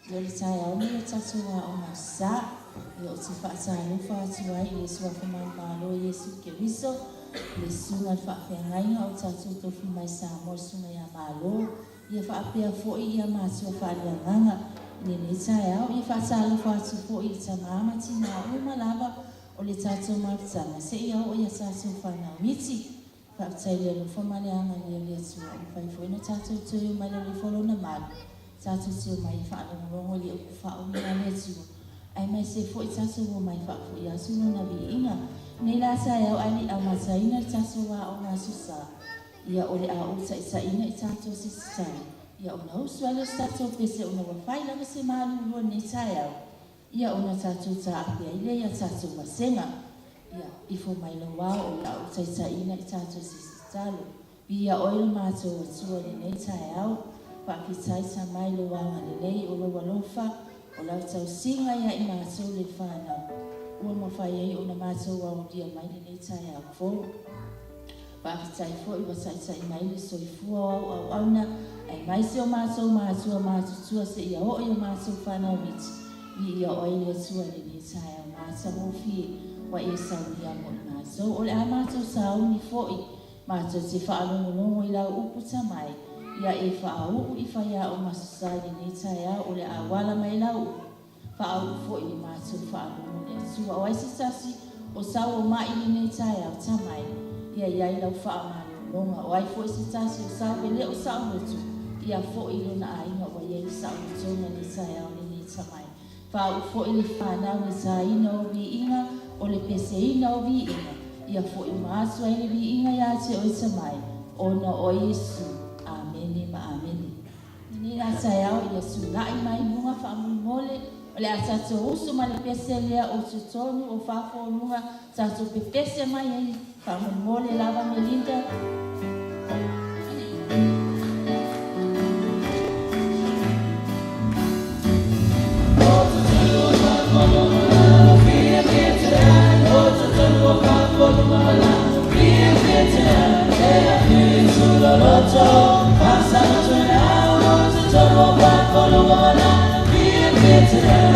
Ia o le taeao lenei o le tatou Aoga Aso Sa, ia ou te faatalofa atu ai i le Suafa Manumalo o Iesu Keriso, le Susuga i le Faafeagaiga o tatou tofi mai Samoa le Susuga ia Malo, ia faapea foi ia matua faaleagaga i lenei taeao. Ia faatalofa atu foi i tama ma tina uma lava o le tatou mafutaga seia oo i a tatou fanau iti. Faafetai i le alofa ma le agalelei o le Atua ua mafai foi ona tatou toe omai i lalo ifo o Lona malu tatou te omai e faalogologo i le upu faauuina a le Atua aemaise foi tatou omai e faafoi atu Lona viiga. I lenei la taeao ae le i amataina le tatou aoga Aso Sa, ia o le a ou taitaiina i tatou i se tatalo, ia ona usu ai lea o se tatou pese ona ua fai lava se malulu o lenei taeao, ia ona tatou taape ai lea i a tatou vasega. Ia, ifo mai lou ao o le a ou taitaiina i tatou i se isi tatalo. Viia Oe lo matou Atua i lenei taeao. Faafetai Tama i Lou agalelei, o Lou alofa, o Lau tausiga ia i matou le fanau, ua mafai ai ona matou aolia mai lenei taeao fou. Faafetai foi ua taitai mai le soifua o au auauna aemaise o matou matua matutua seia oo i a matou fanau iti. Viia Oe le Atua i lenei taeao matagofie ua E saunia mo i matou. O le a matou sauni foi matou te faalogologo i Lau upu tamai, ia E faauu i faiaoga Aso Sa i lenei taeao. O le a auala mai Lau upu, faauu foi i le matou faalogo le Atua. O ai se tasi o sau o mai i lenei taeao tamai, ia i ai Lau faamalologa. O ai foi se tasi o sau e le o saoloto, ia foi i lona aiga ua i ai le saolotoga i le taeao lenei tamai. Faauu foi le fanau i le taina o viiga, o le peseina o viiga, ia foi uma atu ai le viiga ia te Oe tamai, ona o Iesu. Amene ma amene. Lenei la taeao ia tulai mai luga faamolemole, o le a tatou usu ma le pese lea o totonu o fafo o luga, tatou pepese mai ai faamolemole lava Melinda. Ia te ana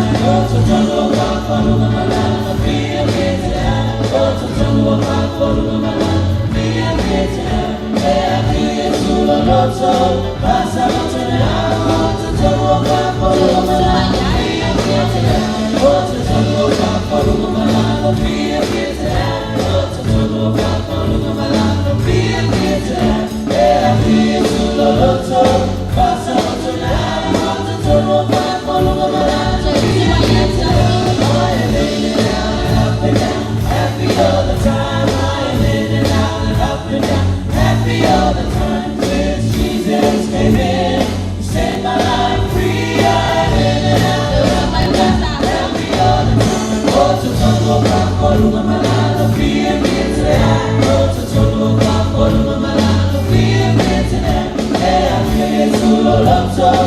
sau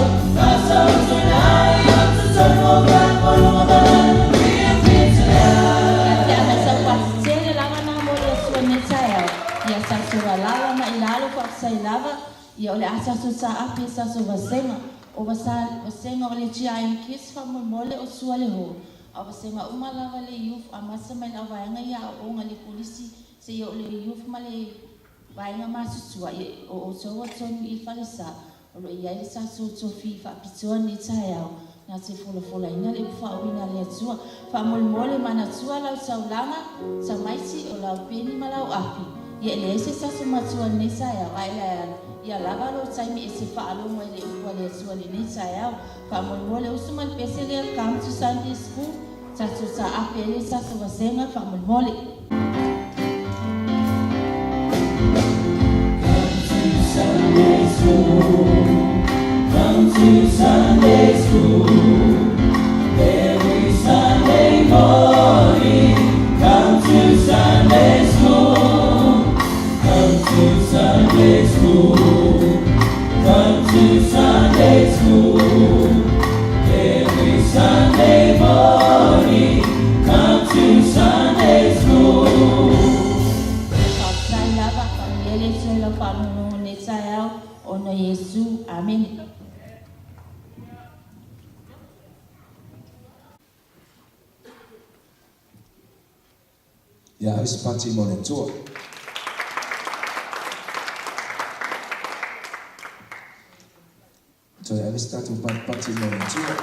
fatetele lava na mo le Atua i lenei taeao, ia tatou alala ma i lalo faafetai lava, ia o le a tatou taape i tatou vasega, o vasega o le GIM Kids faamolemole o tua le hall, a o vasega uma lava le youth amata mai le auvaega ia aooga i le kolisi seia oo i le youth ma le vaega matutua, ia o outou atonu i falesa O lo o i ai le tatou tofi faapitoa lenei taeao, na te folafolaina le upu faauuina a le Atua. Faamolemole manatua lau taulaga, tamaiti, o lau peni ma lau api. Ia e leai se tatou matua i lenei taeao, ae ia lava lou taimi e te faalogo ai i le upu a le Atua i lenei taeao. Faamolemole usu ma le pese lea Come to Sunday School, tatou taape ai le tatou vasega faamolemole. Come to Sunday school, come to Sunday school, every Sunday morning. Come to Sunday school, come to Sunday school, come to Sunday school, every Sunday morning. Come to Sunday school. Faafetai lava, faamanuia le Atua i lau faalogologo i lenei taeao, ona o Iesu. Amene. Ia ave se pati mo le Atua. Toe ave se tatou patipati mo le Atua.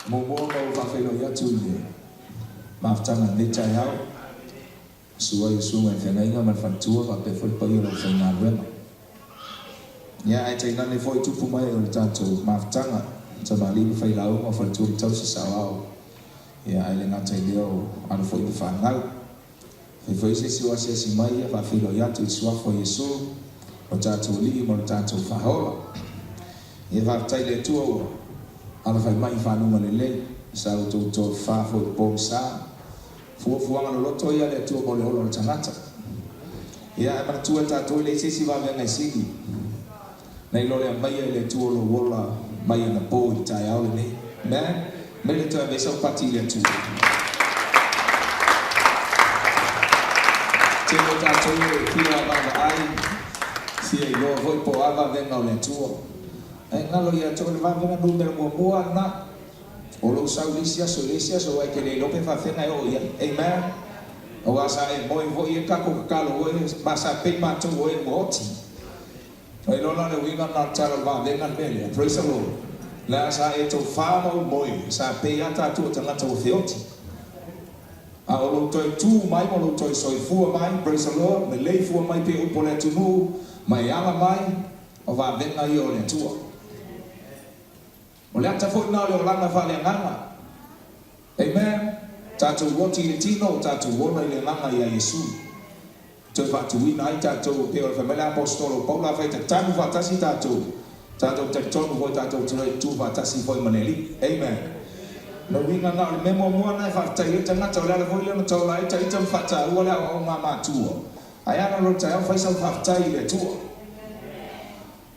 Muamua ona ou faafeiloai atu i le mafutaga i lenei taeao. Susu ai o Susuga i le Feagaiga ma le Faletua faapea foi le paia o le aufaigaluega. Ia ae tainane foi tupu mai o le tatou mafutaga, tamalii ma failauga o faletua ma tausi saoao, ia ae le gata i lea o alo foi ma fanau. Fai foi se isi o asiasi mai ia faafeiloai atu i le Suafa o Iesu, lo tatou Alii ma lo tatou Faaola. Ia faafetai i le Atua ua alafai mai i fanuga lelei, sa outou tofa foi i pogisa. Fuafuaga loloto ia a le Atua mo le ola o le tagata. Ia, ae manatua e tatou e leai se isi vavega e sili nai lo le aumaia e le Atua o lou ola mai anapo i le taeao lenei. Amen. Mei le toe ave ai sau pati i le Atua. Tele o tatou e fia vaavaai, fia iloa foi po o a vavega o le Atua. Ae galo ia te oe le vavega numera muamua lena. O lou sau i le isi aso i le isi aso aua e te le iloa pe faafena e oo i ai. Amen. Aua sa e moe foi e tatou tatalo oe ma sa pei matou o e ua oti. Ua iloa la le uiga lena o le tala o le vavega le mea lea. Praise the Lord. Leaga sa e tofa ma ou moe, sa pei a tatou o tagata ua feoti. A o lou toe tu mai ma lou toe soifua mai, praise the Lord, melei fua mai pei upu o le atunuu, ma e ala mai, o vavega ia o le Atua. O le ata foi lena o le olaga faaleagaga. Amen. Tatou oti i le tino, tatou ola i le agaga ia Iesu. Toe faatuina ai tatou, e pei ona fai mai le Aposetolo o Paula, afai e tatanu faatasi tatou, tatou talitonu foi tatou te toe tutu faatasi foi ma le Alii. Amen. O le uiga lena, o le mea muamua lena e faafetai ai le tagata, o le ala foi lea na taola ai ita ma faataua le aoaoga a matua. Ae ala loa le taeao fai sau faafetai i le Atua.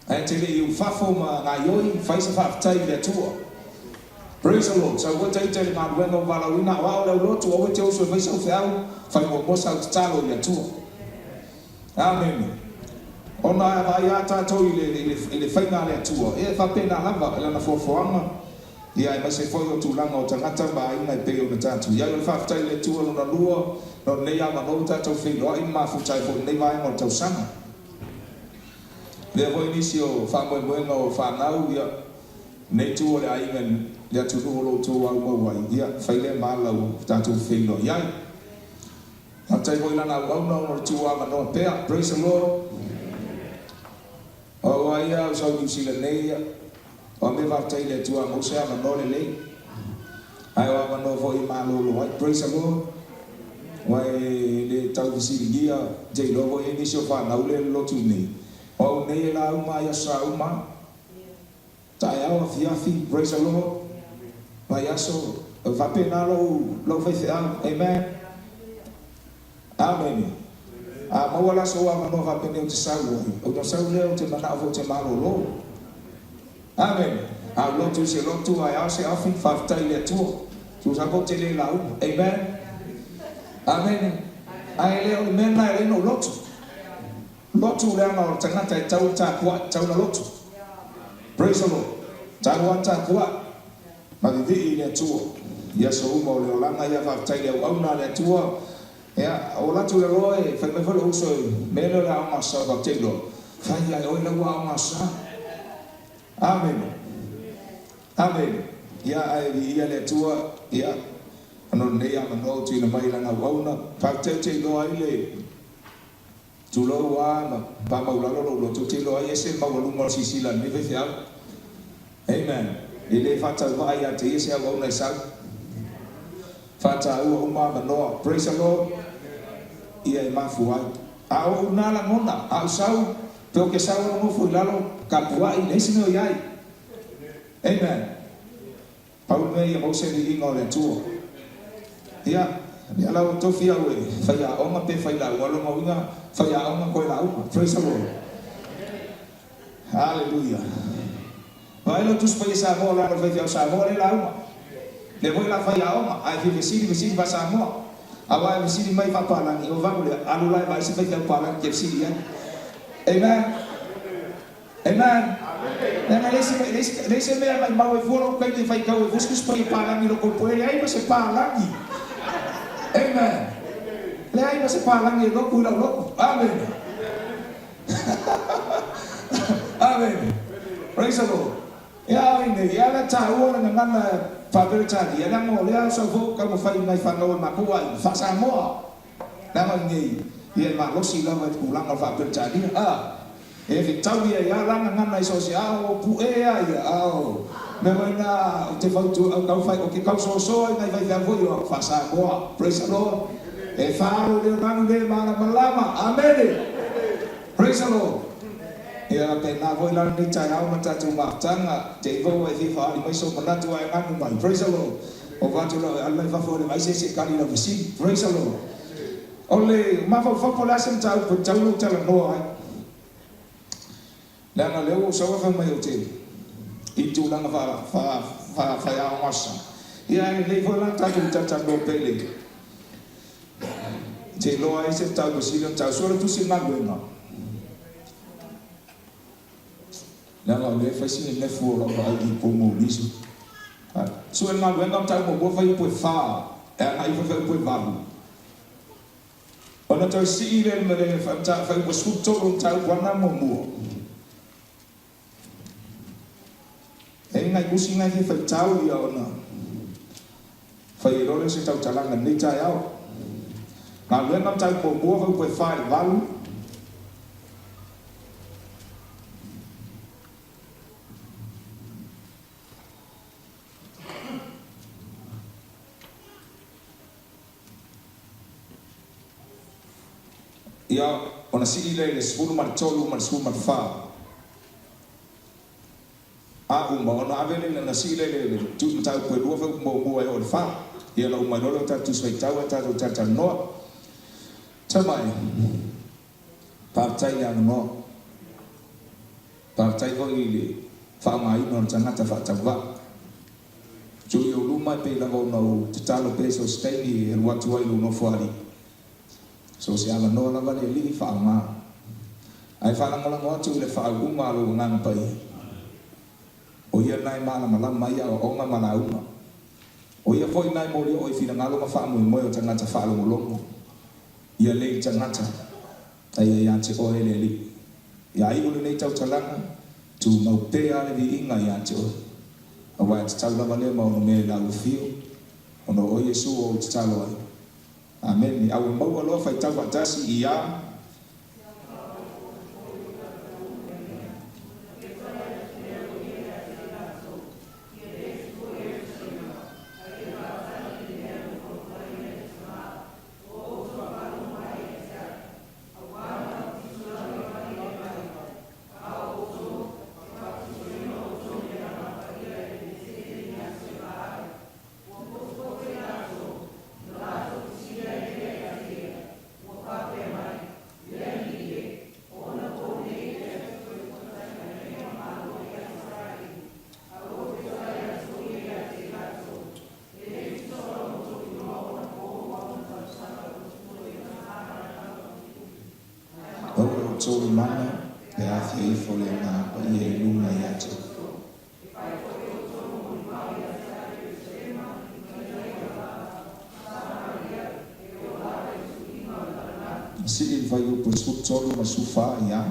Ae te le i ufafo ma gaioi, fai se faafetai i le Atua. Praise the Lord. Sau foi taita i le galuega ua valaauina aoao le aulotu, aua e te usu e fai sau feau, fai muamua sau tatalo i le Atua. Amene. Ona a vaai a tatou i le, i le, i le faiga a le Atua, ia e faapena lava i lana foafoaga, ia aemaise foi o tulaga o tagata ma aiga e pei ona tatou i ai. O le faafetai i le Atua lona lua, no lenei avanoa ua tatou feiloai ma mafuta ai foi i lenei vaega o le tausaga. Lea foi nisi o faamoemoega o fanau, ia, lenei itu o le aiga i le atunuu o lo outou aumau ai, ia, fai lea ma ala ua tatou feiloai ai. Faafetai foi i lana auauna ona o le tuu avanoa pea. Praise the Lord. O au lava ia au sau i Niu Sila nei, ia, o a mea faafetai i le Atua a maua se avanoa lelei. Ae o avanoa foi e malolo ai. Praise the Lord. Aua e le tau fesiligia, te iloa foi e i ai nisi o fanau lea e lolotu i inei. O au nei e lauga ai aso sa uma, taeao, afiafi, praise the Lord, vaiaso, e faapena lou, lou faifeau. Amen. Amene. A maua la sou avanoa faapenei ou te sau ai, ou te sau lea ou te manao foi ou te malolo. Amene. A ou lotu i se lotu ae ao se afi, faafetai i le Atua. Tusa lava ou te le lauga. Amen. Amene. Ae le o le mea lena e alai ona ou lotu. Lotu leaga o le tagata e tau le tapuai, tau na lotu. Praise the Lord. Tau lava le tapuai. Ma vivii i le Atua i aso uma o le olaga ia faafetai i le auauna a le Atua ia o latou le loa e fai mai foi lou uso i mea lea o le aoga sa faafetai loa fai ae oe lau aoga sa Amene Amene ia ae viia le Atua ia ona o lenei avanoa ua tuuina mai i lana auauna faafetai ou te iloa ai le Tulou a ma pamaulalo lou loto, ou te iloa ai ese le maualuga o le silasila a lenei faifeau. Amen. E le faatauvaa ia te ia se auauna e sau. Faataua uma avanoa. Praise the Lord. Ia e mafua ai. A o ou na lagona, a ou sau, pe o ke sau a nonofo i lalo, kapuaʻi, leai se mea o i ai. Amen. Pau le mea ia maua se viiga o le Atua. Ia, lea la ua tofi au e faiaoga pe failauga, o lona uiga, faiaoga koe lauga. Praise the Lord. Hallelujah. Vaai lau Tusi Paia Samoa o lalo o le faifeau Samoa lea e lauga. Lea foi la faiaoga, ae fia fesili, fesili faa-Samoa. Aua e fesili mai faa-Palagi, o valu lea, alu la e vaai se faifeau Palagi ke fesili i ai. Amen. Amen. Leaga e leai se, leai se mea e maimau ai fua lou taimi e faitau ai fua se Tusi Paia palagi i lou taupoe, e leai ma se palagi. Amen. Leai ma se palagi e lotu i lau lotu. Amene. Amene. Praise the Lord. Ia a oi nei, ia la taua le gagana faa-Peretania, leaga o lea sau foi ou taumafai i nai fanau a le matou aiga, faa-Samoa. Leaga i nei, ia e malosi lava i le tulaga o le faa-Peretania. A, e fetau ia ia la gagana i so o se ao, o puʻe a ia, a o mea foi na ou te fautua, ou taumafai, ou te tausoasoa i nai faifeau foi o au faa-Samoa. Praise the Lord. E falo i le lagi le malamalama. Amene. Praise the Lord. Ia faapena foi la lenei taeao ma le tatou mafutaga, te i foi ua e fia faaali mai sou manatu ae ganu mai. Praise the Lord. O vatu lau e alu mai fafo e le vaai se isi e kali i lau fesili. Praise the Lord. O le mafaufau po o le a se mataupu e tatau ona ou talanoa ai. Leaga o lea ua ou sau ae fai mai ou te i le tulaga faa-faiaoga. Ia ae lelei foi la tatou talatalanoa pea i le te iloa ai se mataupu e sili ona taua. Sua le tusi galuega. Leaga o lea e fai si nenefu o lau vaai i Pomoliso. Sue le galuega mataupu muamua fuaiupu e 4 e agai ifo i le fuaiupu e 8. Ona toe sii lea i le fuaiupu e 13 o le mataupu lava lena muamua. E i ai nai tusi na e fia faitau ia ona fai ai loa lea o se tautalaga i lenei taeao. Galuega mataupu muamua fuaiupu e 4 i le 8. Ia, ona sii lea i le 13 ma le 14. A uma, ona ave lea, ona sii lea i le mataupu e lua fuaiupu muamua e oo i le fa. Ia, ona uma ai loa lea o tatou Tusi Faitau ae tatou talatalanoa. Tau mai, faafetai i le avanoa. Faafetai foi i le faaaogaina o le tagata faatauvaa. Tuu i ou luma e pei lava ona ou tatalo pea i so o se taimi e alu atu ai i lou nofoalii. So o se avanoa lava le alii faaaoga. Ae faalagolago atu i le faauuga a lou Agaga Paia. O ia lena e malamalama ai aoaoga ma lauga. O ia foi lena e molioo i finagalo ma faamoemoe o tagata faalogologo. Ia lei tagata. A ia ia te oe le Alii. Ia iu lenei tautalaga, tumau pea le viiga ia te oe. Aua e tatau lava lea ma ona mea i lau afio, ona o oe Iesu o ou tatalo ai. Amene. A ua maua loa faitau faatasi i a. Aua lo outou mana pe afia ifo le Agaga Paia i luga ia te outou. Sii le fuaiupu e 13 ma le 14 ia.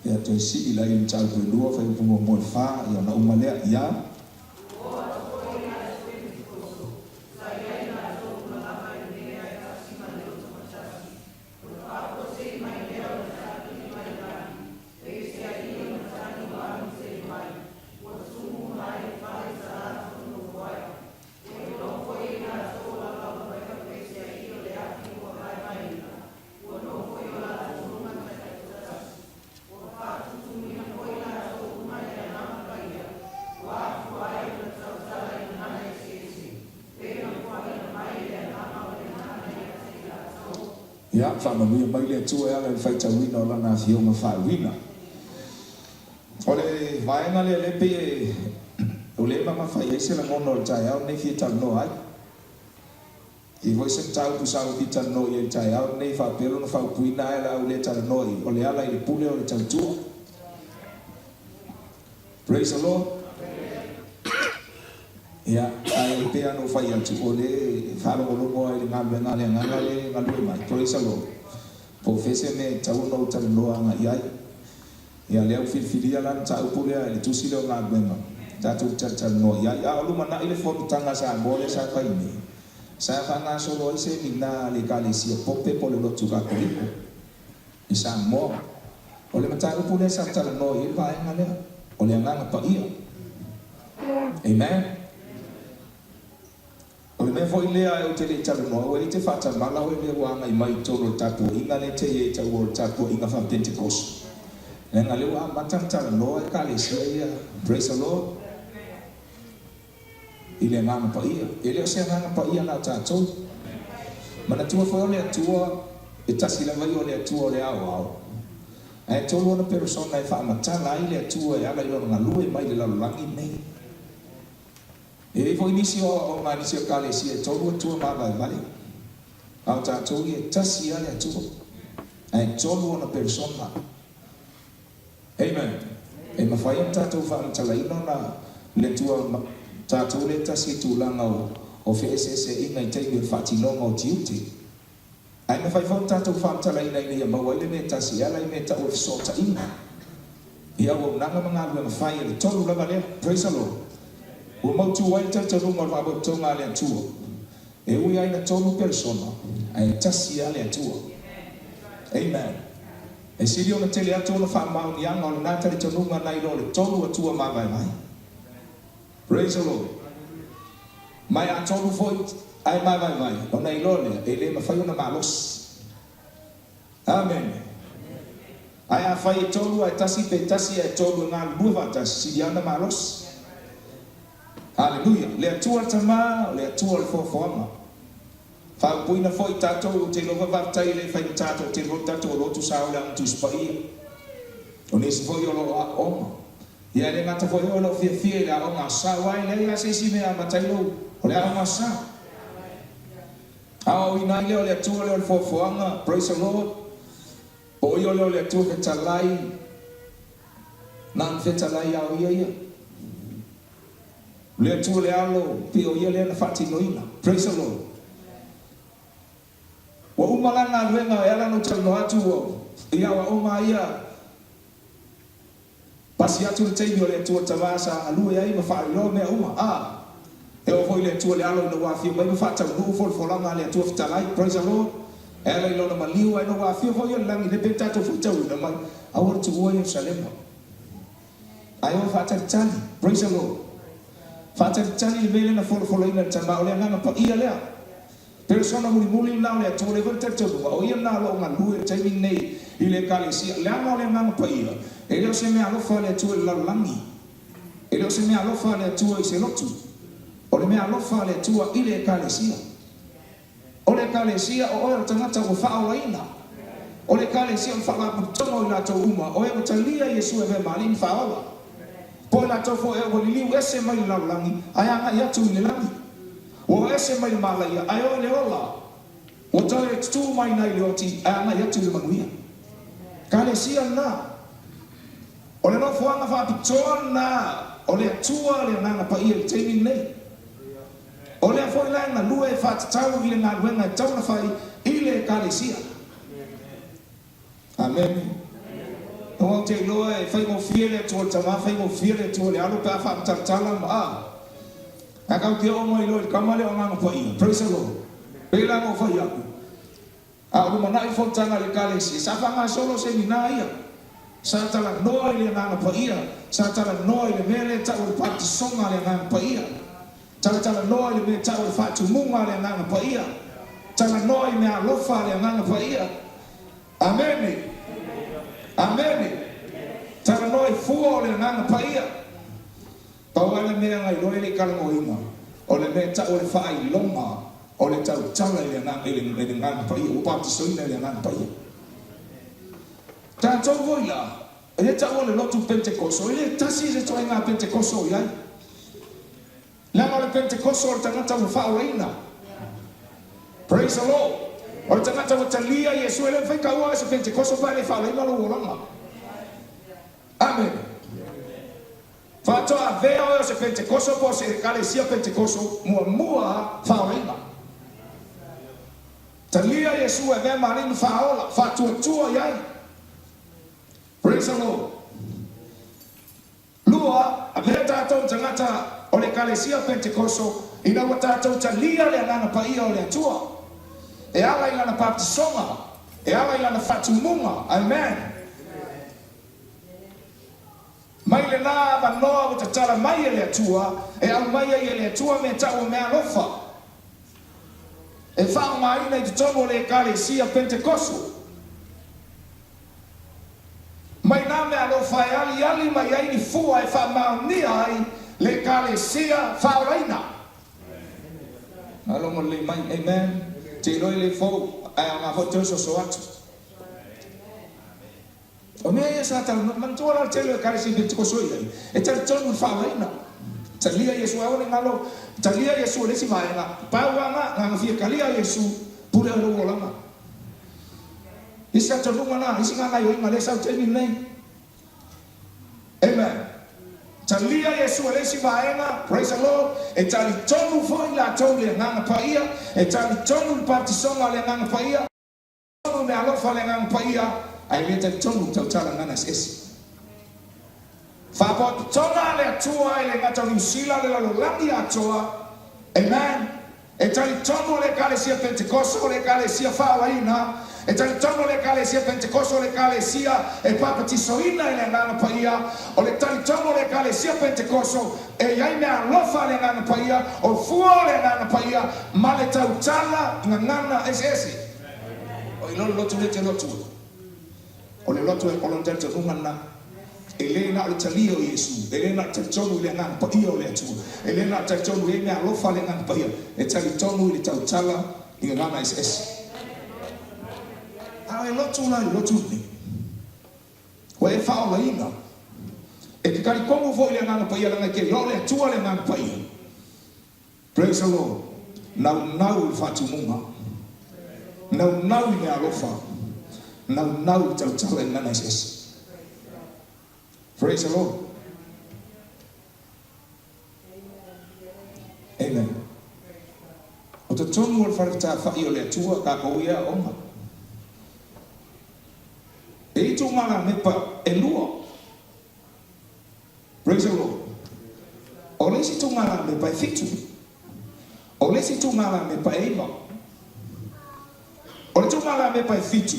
Ia toe sii la i le mataupu e lua, fuaiupu muamua e fa, ia ona uma lea, ia. Ia, faamanuia mai le Atua e ala i le faitauina o Lana Afioga faauuina. O le vaega lea lea pei e o lea e mamafa i ai se lagona o le taeao lenei e fia talanoa ai. E i ai foi se mataupu sa ou fia talanoa i ai i le taeao lenei faapea lona faaupuina ae o le a ou le talanoa i o le ala i le pule o le tautua. Praise the Lord. Ia, ae pei lava ona ou fai atu, o lea e faalogologo lava i le galuega a le Agaga lea e galue mai. Praise the Lord. Po o fea se mea e tatau ona ou talanoa agai i ai. Ia, lea ua filifilia la le mataupu lea i le tusi lea o galuega, tatou te talatalanoa i ai. A o lumanai le fonotaga a Samoa lea sa fai nei, sa faagasolo ai semina a le Ekalesia Pope po o le Lotu Katoliko i Samoa. O le mataupu lea sa talanoa i ai le vaega lea, o le Agaga Paia. Amen. O le mea foi lea ou te le i talanoa, aua e te faatamala oe lea ua agai mai i totonu o le tapuaiga lea e te i ai e taua o le tapuaiga faa-Pentekoso. Leaga lea ua amata ona talanoa Ekalesia ia, praise the Lord, i le Agaga Paia. E le o se Agaga Paia na o tatou. Manatua foi o le Atua, e tasi lava ia o le Atua o le aoao, ae tolu ona peresona e faamatala ai le Atua e ala i lona galue mai i le lalolagi lenei. E i ai foi nisi o aoaoga a nisi o Ekalesia e tolu Atua mavaevale, a o tatou ia e tasi lava le Atua, ae tolu ona Peresona. Amen. E mafai ona tatou faamatalaina ona le Atua tatou lea e tasi i tulaga o feeseeseaiga i taimi o le faatinoga o tiute. Ae mafai foi ona tatou faamatalaina ina ia maua ai le mea tasi e ala i mea tau o le fesootaiga i auaunaga ma galuega fai a le tolu lava lea. Praise the Lord. Ua mautu ai le talitonuga o le Faapotopotoga a le Atua. E ui lava ina tolu peresona, ae tasi lava le Atua. Amen. E sili ona tele atu ona faamaoniaga o lena talitonuga nai lo le tolu Atua mavaevae. Praise the Lord. Ma e atonu foi ae mavaevae, ona iloa lea, e le mafai ona malosi. Amene. Ae afai e tolu ae tasi pe tasi ae tolu e galulue faatasi, sili lava ona malosi. Haleluia. Le Atua le Tama, o le Atua o le foafoaga. Faaupuina foi tatou, ou te iloa foi faafetai e le faigata toatele foi tatou o lo o tusa o le Aga Tusi Paia. O nisi foi o lo o aooga. Ia e le gata foi oe o lo o fiafia i le aoga a sa, aua e leai lava se isi mea e amata ai lou, o le aoga a sa. Aoaoina ai lea o le Atua lea o le foafoaga, praise the Lord, po o ia lea o le Atua fetalai, na ona fetalai lava o ia ia. O le Atua le Alo, pei o ia lea na faatinoina, praise the Lord. Ua uma la galuega e ala ona ou talanoa atu ua i aoaoga a ia, Pasi atu le taimi o le Atua Tama sa galue ai ma faailoa mea uma, a e oo foi le Atua le Alo ina ua afio mai ma faataunuu folafolaga a le Atua Fetalai, praise the Lord, e ala i lona maliu, ae ina ua afio foi ia le lagi, le pe tatou faitauina mai, aua le tuua Ierusalema, ae o e faatalitali, praise the Lord, faatalitali le mea lea na folafolaina e le Tama, o le Agaga Paia lea. Peresona mulimuli lena o le Atua, lea foi le talitonuga, o ia lena o lo o galue i le taimi lenei i le Ekalesia. Leaga o le Agaga Paia, e le o se meaalofa a le Atua i le lalolagi. E le o se meaalofa a le Atua i se lotu. O le meaalofa a le Atua i le Ekalesia. O le Ekalesia, o oe o le tagata ua faaolaina. O le Ekalesia o le faalapotopotoga o i latou uma, o e ua talia Iesu e avea ma Alii ma Faaola. Po o i latou foi ua liliu ese mai le lalolagi ae agai atu i le lagi. Ua o ese mai le malaia ae o i le ola. Ua toe tutū mai nai le oti ae agai atu i le manuia. Kalesia lena. O le nofoaga faapitoa lena o le Atua le Agaga Paia i le taimi lenei. O lea foi la e galue e faatatau i le galuega e tatau ona fai i le Ekalesia. Amene. Aua ou te iloa e faigofie le Atua o le Tama, faigofie le Atua o le Alo pe a faamatalatala ma a. Ae kau te oo mai loa i le Tama lea o Agaga Paia. Praise the Lord. Pei la ona ou fai atu, a o lumanai le fonotaga a le Ekalesia, sa faagasolo semina ia. Sa talanoa i le Agaga Paia, sa talanoa i le mea lea e tau o le papatisoga a le Agaga Paia. Talatalanoa i le mea tau o le faatumuga a le Agaga Paia. Talanoa i meaalofa a le Agaga Paia. Amene! Amene! Talanoa i fua o le Agaga Paia. Pau lava le mea na iloa e le i talanoaina, o le mea tau o le faailoga. O le tautala i le Agaga, i le, i le Agaga Paia, ua baptisoina i le Agaga Paia. Tatou foi la, e taua le lotu Pentekoso, e le tasi se ituaiga Pentekoso o i ai. Leaga o le Pentekoso o le tagata ua faaolaina. Praise the Lord. O le tagata ua talia Iesu, e le mafai taua oe se Pentekoso pe a le faaolaina lou olaga. Amene. Faatoa avea oe o se Pentekoso po o se Ekalesia Pentekoso muamua faaolaina. Talia Iesu e avea ma Alii ma Faaola, faatuatua i ai. Praise the Lord. Lua, avea tatou ma tagata o le Ekalesia Pentekoso ina ua tatou talia le Agaga Paia o le Atua e ala i Lana baptisoga, e ala i Lana faatumuga. Amen. Mai lena avanoa ua tatala mai e le Atua, e aumai ai e le Atua mea tau o meaalofa e faaaogaina i totonu o le Ekalesia Pentekoso. Mai nā meaalofa e aliali mai ai ni fua e faamaonia ai le Ekalesia faaolaina. Malogo lelei mai. Amen. Te iloa e le fou, ae aoga foi toe soso atu. O mea ia sa talanoa, manatua la le tele o Ekalesia Pentekoso i ai, e talitonu i le faaolaina. Talia Iesu, aua ne i galo, talia Iesu e le isi vaega, pau lava na, na ona fia talia Iesu, pule oe i lou olaga. Isi talitonuga na, isi gagaioiga lea e sau i le taimi lenei. Amen. Talia Iesu e le isi vaega, praise the Lord, e talitonu foi latou i le Agaga Paia, e talitonu i le baptisoga o le Agaga Paia, talitonu i meaalofa a le Agaga Paia, ae le talitonu i tautala gagana eseese. Faapotopotoga a le Atua e le gata o Niu Sila le lalolagi atoa. Amen. E talitonu o le Ekalesia Pentekoso o le Ekalesia faaolaina. E talitonu o le Ekalesia Pentekoso o le Ekalesia e papatisoina e le Agaga Paia. O le talitonu o le Ekalesia Pentekoso e i ai meaalofa a le Agaga Paia, o fua o le Agaga Paia ma le tautala gagana eseese. O i loa le lotu lea e te lotu ai. O le lotu e o lona talitonuga lena. E le na o le talia o Iesu, e le na o le talitonu i le Agaga Paia o le Atua, e le na o le talitonu e i ai mea alofa a le Agaga Paia, e talitonu i le tautala i gagana eseese. A o e lotu la i le lotu lenei, ua e faaolaina. E te talitonu foi i le Agaga Paia leaga e te iloa o le Atua le Agaga Paia. Praise the Lord. Naunau i le faatumuga. Naunau i mea alofa. Naunau i tautala i gagana eseese. Praise the Lord. Amen. O totonu o le fale fetāfa'i o le Atua tatou ia e aoga. E i tūgalamepa elua. Praise the Lord. O le isi tugalamepa e fitu. O le isi tugalamepa e iva. O le tugalamepa e fitu,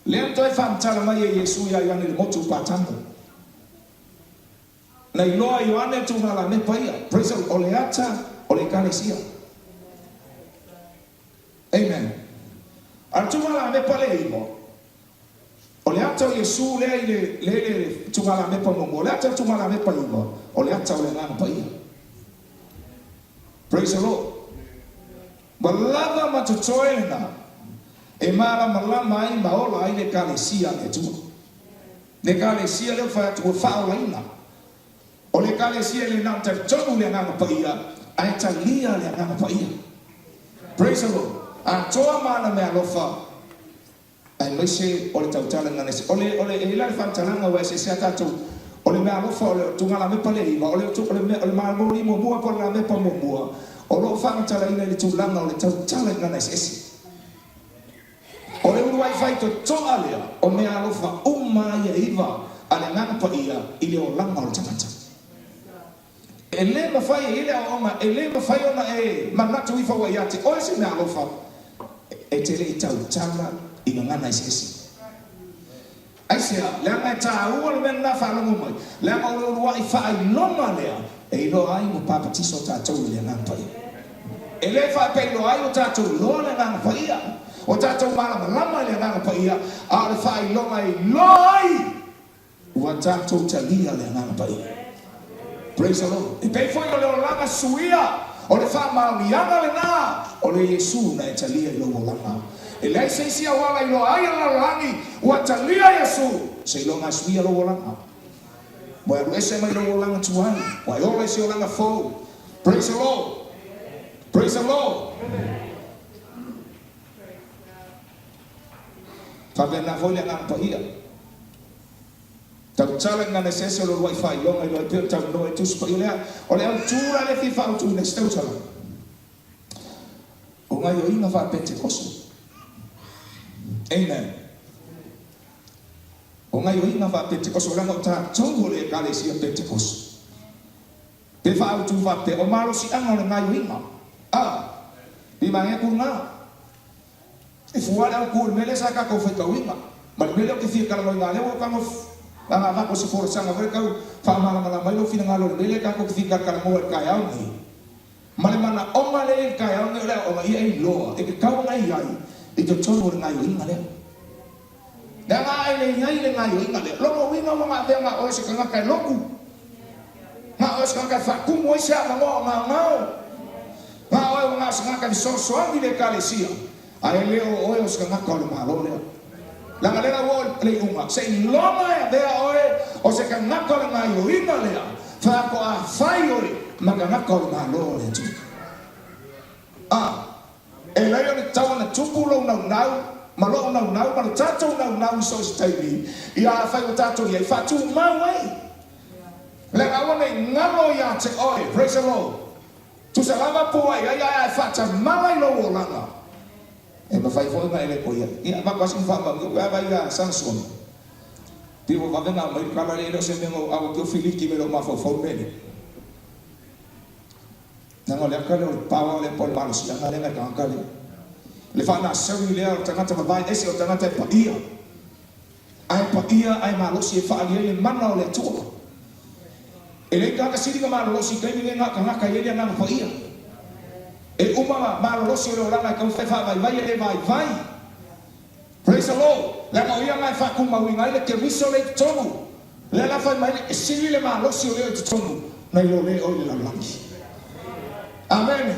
lea na toe faamatala mai e Iesu iā Ioane i le motu o Patamo. Na iloa e Ioane tugalamepa ia. Praise the Lord. O le ata o le Ekalesia. Amen. A o le tugalamepa lea e iva, O le ata o Iesu lea i le, le, le tugalamepa muamua. O le ata o le tugalamepa iva, o le ata o le Agaga Paia. Praise the Lord. Ua lava ma totoe lena e malamalama ai ma ola ai le Ekalesia a le Atua. Le Ekalesia lea ua fai atu ua faaolaina. O le Ekalesia e le na o talitonu i le Agaga Paia, ae talia le Agaga Paia. Praise the Lord. Atoa ma ana meaalofa. Aemaise o le tautala gagana ese. O le, o le, e i la le faamatalaga ua eseese a tatou, o le mea alofa, o le tuga lamepa le iva, o le, o le mea, o le moli muamua po o le lamepa muamua, o lo o faamatalaina i le tulaga o le tautala i gagana eseese. O le uluai faitotoa lea o mea alofa uma ia e iva a le Agaga Paia i le olaga o le tagata. E le mafai e i ai le aoaoga, e le mafai ona e manatu ifo ua ia te oe se mea alofa, e te le i tautala i gagana eseese. Aisea? Leaga e tāua le mea lena faalogo mai, leaga o le uluai faailoga lea e iloa ai ua papatiso tatou i le Agaga Paia. E le faapeiloa ai ua tatou iloa le Agaga Paia, ua tatou malamalama i le Agaga Paia, a o le faailoga e iloa ai Ua tatou talia le Agaga Paia. Praise the Lord. E pei foi o le olaga suia, o le faamaoniaga lena. O le Iesu na e talia i lou olaga. E leai se isi auala i loa ai a le lalolagi ua talia Iesu seiloga e suia lou olaga. Ua e alu ese mai lou olaga tuai, ua e ola i se olaga fou. Praise the Lord! Praise the Lord! Faapena foi le Agaga Paia. Tautala i gagana eseese o le uluai faailoga i loa ai pea o le taunoa i Tusi Paia lea. O le autu la lea e fia faaautuina i se tautala, o gaioiga faa-Pentekoso. Amen. O gaioiga faa-Pentekoso, leaga o tatou o le Ekalesia Pentekoso. Pe faaautu faapea, o malosiaga o le gaioiga. A, pe maea ku na. E fua le autu o le mea lea sa tatou faitauina, ma le mea lea ou te fia talanoaina lea ua ou tago ana avatu o se folasaga foi lea tau faamalamalama ai lou finagalo i le mea lea tatou te fia talatalanoa i le taeao lenei. Ma le manaoga lea i le taeao lenei o le aoaoga ia e iloa e tatau ona e i ai i totonu o le gaioiga lea. Leaga a e le i ai i le gaioiga lea, lona uiga ua gaavea na oe se tagata e lotu, na oe se tagata e faatumu ai se avanoa o gaogao, na oe ua na o se tagata e fesoasoani i le Ekalesia, a e le o oe o se tagata o le Malo lea. Leaga lea la ua oo i le iuga, seiloga e avea oe o se tagata o le gaioiga lea, faatoa fai oe ma tagata o le Malo o le Atua. A E leai o le tatau ona tupu lou naunau ma lou naunau ma lo tatou naunau i so o se taimi, ia afai ua tatou i ai, faatumau ai. Leaga aua ne i galo ia te oe, praise the Lord, tusa lava po ai ai ae a e faatamala i lou olaga, e mafai foi ona e le toe ai. Ia avatu lava sina faamanuia, ua vaai ia Samsoni, pei ua vave ona aumai le tala lea, e le o se mea na ou alo atu ai o filiki mai lou mafaufau le mea lea. Leaga o le ata lea o le power lea po o le malosiaga lea na i le tagata lea. Le faanasari lea o le tagata vavae ese o le tagata e paia. Ae paia ae malosi e faaali ai le mana o le Atua. E leai tagata sili na malolosi i taimi nei na o tagata e i ai le agaga paia. E uma malolosi o le olaga e taumafai e faavaivai e le vaivai. Praise the Lord! Leaga o ia na e faatumauina ai le Keriso lea i totonu. Lea la fai mai le, e sili le malosi o leo i totonu nai lo le o i le lalolagi. Amene!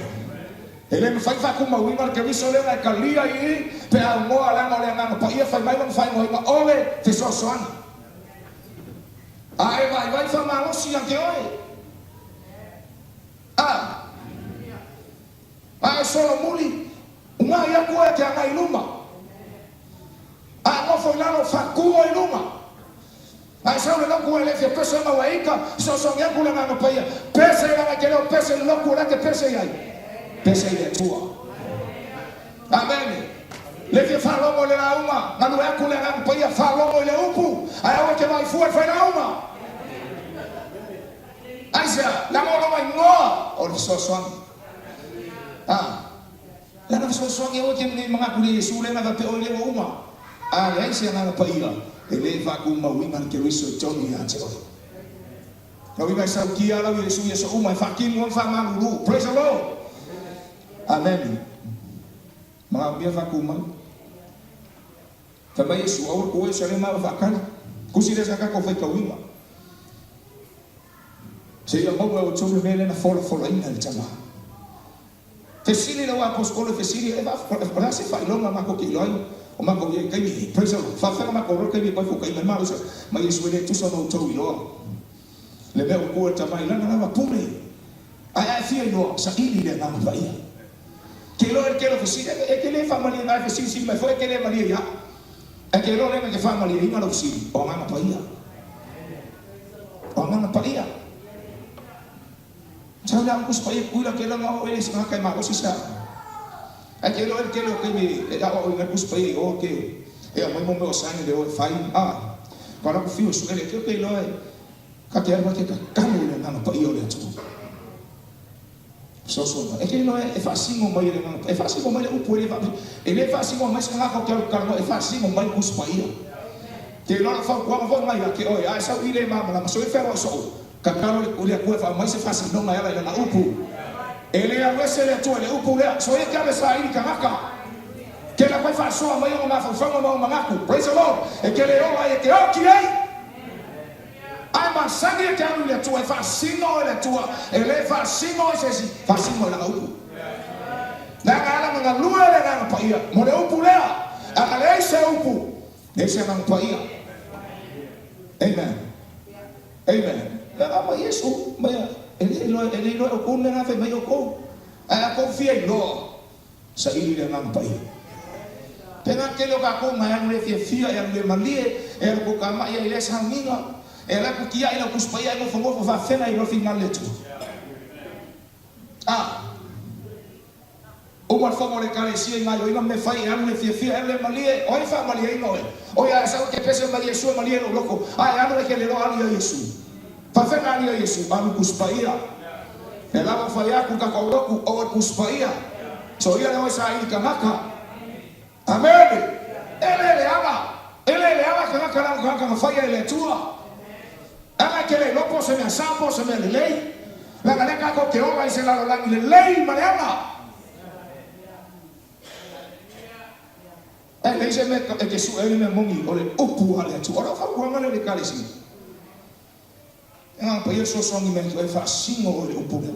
E le mafai faatumauina le Keriso lea na e talia i i pe a aunoa leaga o le Agaga Paia fai mai lona faaigoaina o le fesoasoani. A e vaivai faamalosi ia te oe. A. A e solomuli, ugai aku oe te agai i luma. A e nofo i lalo, faatu oe i luga. A e sau i le lotu oe e le fia pese ona ua e ita, fesoasoani aku le Agaga Paia, pese leaga e te leo pese i le lotu o lea e te pese i ai? Pese i le Atua. Amene. Le fia faalogo i le lauga, galue aku le Agaga Paia, faalogo i le upu, ae aua e te vaai fua i le failauga. Aisea? Leaga o lona igoa o le fesoasoani. A. Lana fesoasoani aua te nei manatu le Iesu lea na faapea oe lea ua uma. A leai se Agaga Paia e le faatumauina le Keriso i totonu ia te oe. Lau uiga e sautia lau Iesu i aso uma e faatino ai faamalulu. Praise the Lord. Amene. Manaomia faatumau. Fai mai Iesu, Aua le tuai o Salema ua faatali. Tusi lea sa tatou faitauina. Seia maua e outou le mea lea na folafolaina e le tama. Fesili lau aposetolo e fesili, e o le a se faailoga matou te iloa ai o matou i ai i taimi nei? Praise the Lord. Faafeaga matou loa le taimi e pai fuataina ai malosi mai Iesu e le tusa ona outou iloa le mea ua tua e le tama i lana lava pule. Ae a e fia iloa, saili le Agaga Paia. Ke iloa e le tele o fesili, e te le faamalie ina, e fesilisili mai foi e te le malie ia au. Ae ke iloa lea na te faamalieina lou fesili, o Agaga Paia. O Agaga Paia. Sau le Aokusi Paia kuila ke langa o ele se tagata e malosi se aoga. Ae ke iloa e le tele o taimi e aoaoina ai le Tusi Paia i o ke e aumai mo mea o sign le o e fai, a ka laku fiu e sue le ke iloa e ka te alu ai ke tatalo i le Agaga Paia o le Atua. Fesoasoani mai. E te iloa e faasino mai e le Agaga Paia, e faasino mai le upu e le faa, e le faasino mai se tagata o te alu talanoa, e faasino mai le Tusi Paia. Te iloa lau fautuaga foi mai ia te oe, a e sau i le malamalama, soia fealuai soo, tatalo i le Atua e faaumai se faasinoga e ala i lana upu. E le alu ese le Atua i le upu lea, soia te ave saili tagata. Te lau mai faasoa mai ona mafaufauga ma ona manatu. Praise the Lord. E te le ola ai, e te oti ai. Ae masani e te alu i le Atua, e faasino e le Atua, e le faasino e se isi, faasino e lana upu. galue le Agaga Paia mo le upu lea. A na leai se upu, leai se Agaga Paia. Amen. Amen. Le agaga ma Iesu, mai a, e le iloa, e le iloa e outou le mea na fai mai outou. Ae a tou fia iloa, saili le Agaga Paia. Pe na tele o tatou na e alu le fiafia, e alu le malie, e alu tokamai ai lea sauniga, e alu atu tiai lau Tusi Paia ae nofonofo faafena i loa finagalo le Atua. A. Uma le fono a le Ekalesia i gaioiga ma mea fai, e alu le fiafia, e alu le malie, o ai faamalieina oe? Oi a e sau e te pese mai Iesu e malie lou loto, a e alu e te le iloa alu ia Iesu. Faafena alu ia Iesu, alu Tusi Paia. E lava ona fai atu i tatou lotu, o oe Tusi Paia. Soia le oe saili tagata. Amene! E le leaga, e le leaga tagata leaga o tagata na faia e le Atua. Leaga e te le iloa po o se mea sa po o se mea lelei. Leaga lea tatou te ola i se lalolagi lelei ma leaga. E leai se mea e te sue ai le mea moni o le upu a le Atua. O lau fautuaga lea i le Ekalesia. E agaga paia le fesoasoani mai atu ai e faasino oe i le upu lea.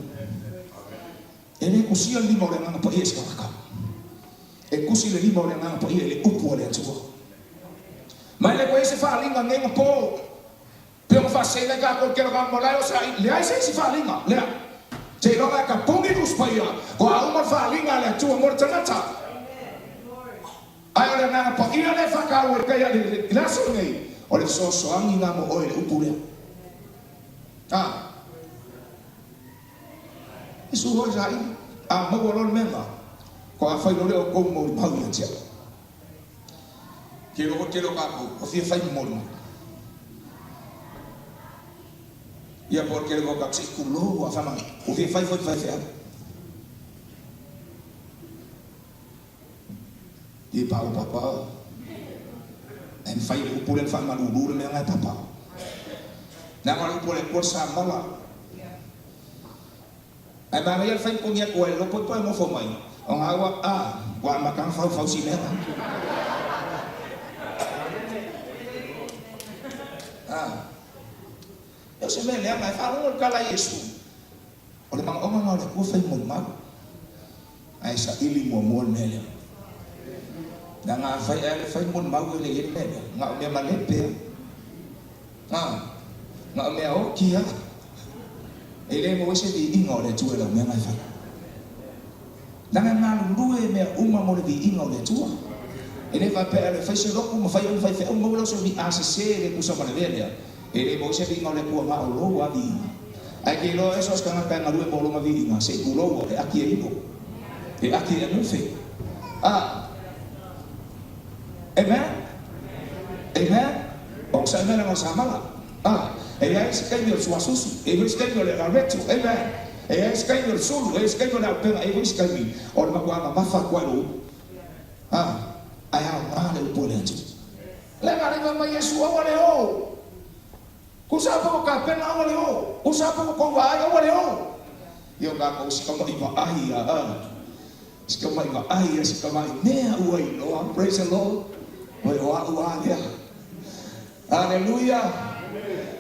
E le tusia le lima o le Agaga Paia i se tagata. E tusi le lima o le Agaga Paia i le upu a le Atua. Ma e le toe i ai se faaaliga nei ona po. Pei ona faaseseina ai tatou i le tele o tagata malae o sa i, leai se isi faaaliga. Lea. Seiloga e tapuni le Usi Paia, ua uma le faaaliga a le Atua mo le tagata. Ae o le Agaga Paia lea e faataua i tai i le aso lenei, o le fesoasoani lena mo oe i le upu lea. A. Iesu hoi sa ili, a maua loa le mea lena, faatoa fai loa lea o tou molimau ia te au. Ke iloa foi tele o tatou ua fia fai ma molimau. Ia po o le tele foi o tatou se i tulou a fai mai, ua fia fai foi ma faifeau. Ia pau papa. Ae mafai le upu lea ona faamalulu le mea lena e papa. Leaga o le upu a le Atua le samala. Ae manaia le fai ma koni atu ai le lopo e toe nofo mai, ona ua a, ua amata ona faufau si mea lena. A, e o se mea leaga, e faalogo i le tala a Iesu. O le manaoga lena o le Atua fai molimau, ae saili muamua le mea lea. Leaga afai ae le fai molimau e le i ai le mea lea, na o mea malepe lava. Na, na o mea oti lava. E le maua ai se viiga o le Atua i lau mea na e fai. Leaga e galulue mea uma mo le viiga o le Atua. E le faapea e alu e fai se lotu ma fai oe ma faifeau maua lau soifua a sese le tusa ma le mea lea. E le maua se viiga o le Atua na o lou lava viiga. Ae ke iloa oe so o se tagata e galue mo lona viiga, se i tulou oe, e aki e ino. E aki e anufe. A. Amen? Amen? O sa mea leaga o samala. A. E i ai se taimi o le suasusu, e i ai foi se taimi o le raretu. Amen? E i ai se taimi o le sulu, e i ai se taimi o le auupega, e i ai foi se taimi o le matua mamafa atu ai lou upu. A. Ae aoga le upu a le Atua. Leaga alii fai mai Iesu, Aua le o. Kusa po o kapena aua le o. Kusa po o kou vaai aua le o. Ia o tatou si tama'i vaai a a. Si tama'i vaai a si tama'i mea ua iloa. Praise the Lord. Oi o a'u a lea. Aleluia.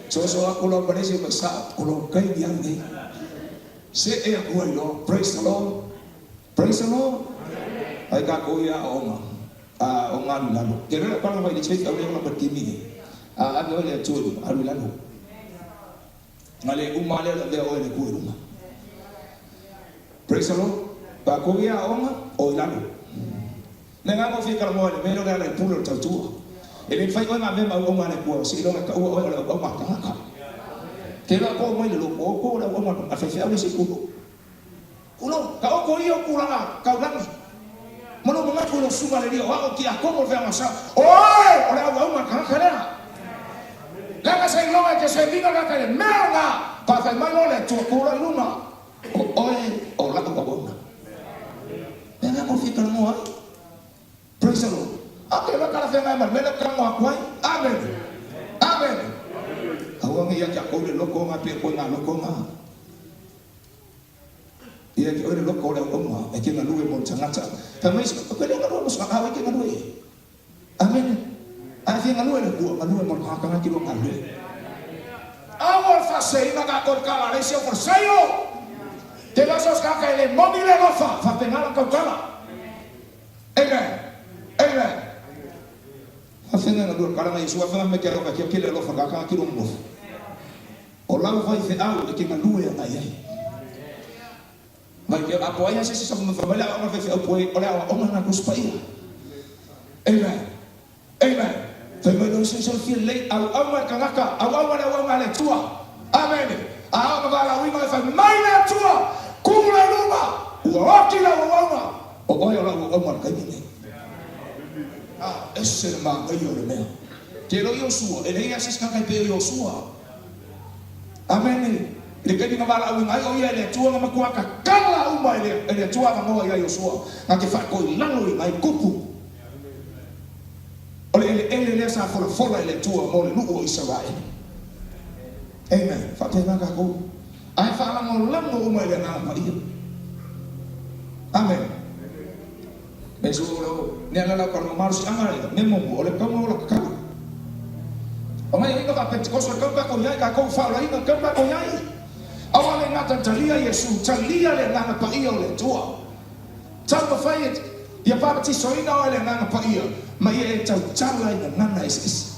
Soso aku loa ma le isi mai sa'o o lou taimi au nei. Se'e aku ai loa. Praise the Lord. Praise the Lord. Ai tatou ia aoaoga. A o nga alu i lalo. Ke loa pala mai le church au le ola ma timi he. A ave oe le Atua i luma, alu i lalo. Nga le uma lea o le avea oe le Atua i luma. Praise the Lord. Pa kou ia aoga, o i lalo. Me nga mo fia kala moa le mea le ala i pule o le tautua. E le mafai oe nga mea ma auauna a le Atua, seiloga e taua oe o le auauna a tagata. Ke loa kou mai le lotu, o kou o le auauna a faifeau le isi kulo. Tulou, ka oko ia o tulaga taulagi, ma lou manatu i lou susuga le Alii o a'o tiakono o le feaga sa, Oe! O le auauga a le tagata lea. Leaga seiloga e te servina le tagata i le mea lena, faafai mai loa le Atua, Tu loa i luga, o oe o la'u auauna. Mea lena mo fia talanoa ai. Praise the Lord. A ke loa talafeagai ma le mea lea ou te talanoa atu ai. Amene. Amene. Aua ne i ia te akou le loko nga pe koe nga loko nga. Ia te oe le loko o le auauna e te galue mo le tagata. Fai mai isi, Koe le galue mo se ao e te galue i ai. Amene. A e fia galue le Atua, galue mo le tagata na e te lua galue. Aua le faaseseina tatou i le tala a le isi au Farisaio. Te loa so o se tagata e le moni le alofa, faapena lana tautala. faiga galue le kalaga Iesu afe me ke alofa kia kele alofa ka ka kilo nofo. O lau faifeau e te galue agai ai. Mai ke apo ai se se sa mo fa mai le aoaoga faifeau poe o le aoaoga na Tusi Paia. Amen. Amen. Fai mai loa se fia lelei auauna le tagata, auauna le auauna a le Atua. Amene. A oo na valaauina oe fai mai le Atua, ku le luga, ua oti lau auauna, o oe o lau auauna i le taimi lenei. A, ese le manaia o le mea. Te iloa Iosua, e leai lava se isi tagata e pei o Iosua. Amene. I le taimi na valaauina ai o ia e le Atua, na matua tatala uma e le Atua avanoa ia Iosua, na te faatoilaloina ai tupu. O le eleele lea sa folafola e le Atua mo le nuu o Isaraelu. Amen. Faapena tatou. Ae faalagolago uma i le Agaga Paia. Amen. Mea sua o leo, nea la lau kalama malosiaga ia, mea muamua, o le taua ola tatala. O ngai uiga faa-Pentekoso e tau tatou iai, tatou faaolaina, tau tatou iai. Aua le gata talia Iesu, talia le Agaga Paia o le Atua. Taumafai e, ia papatisoina oe le Agaga Paia, ma ia e tautala i gagana eseese.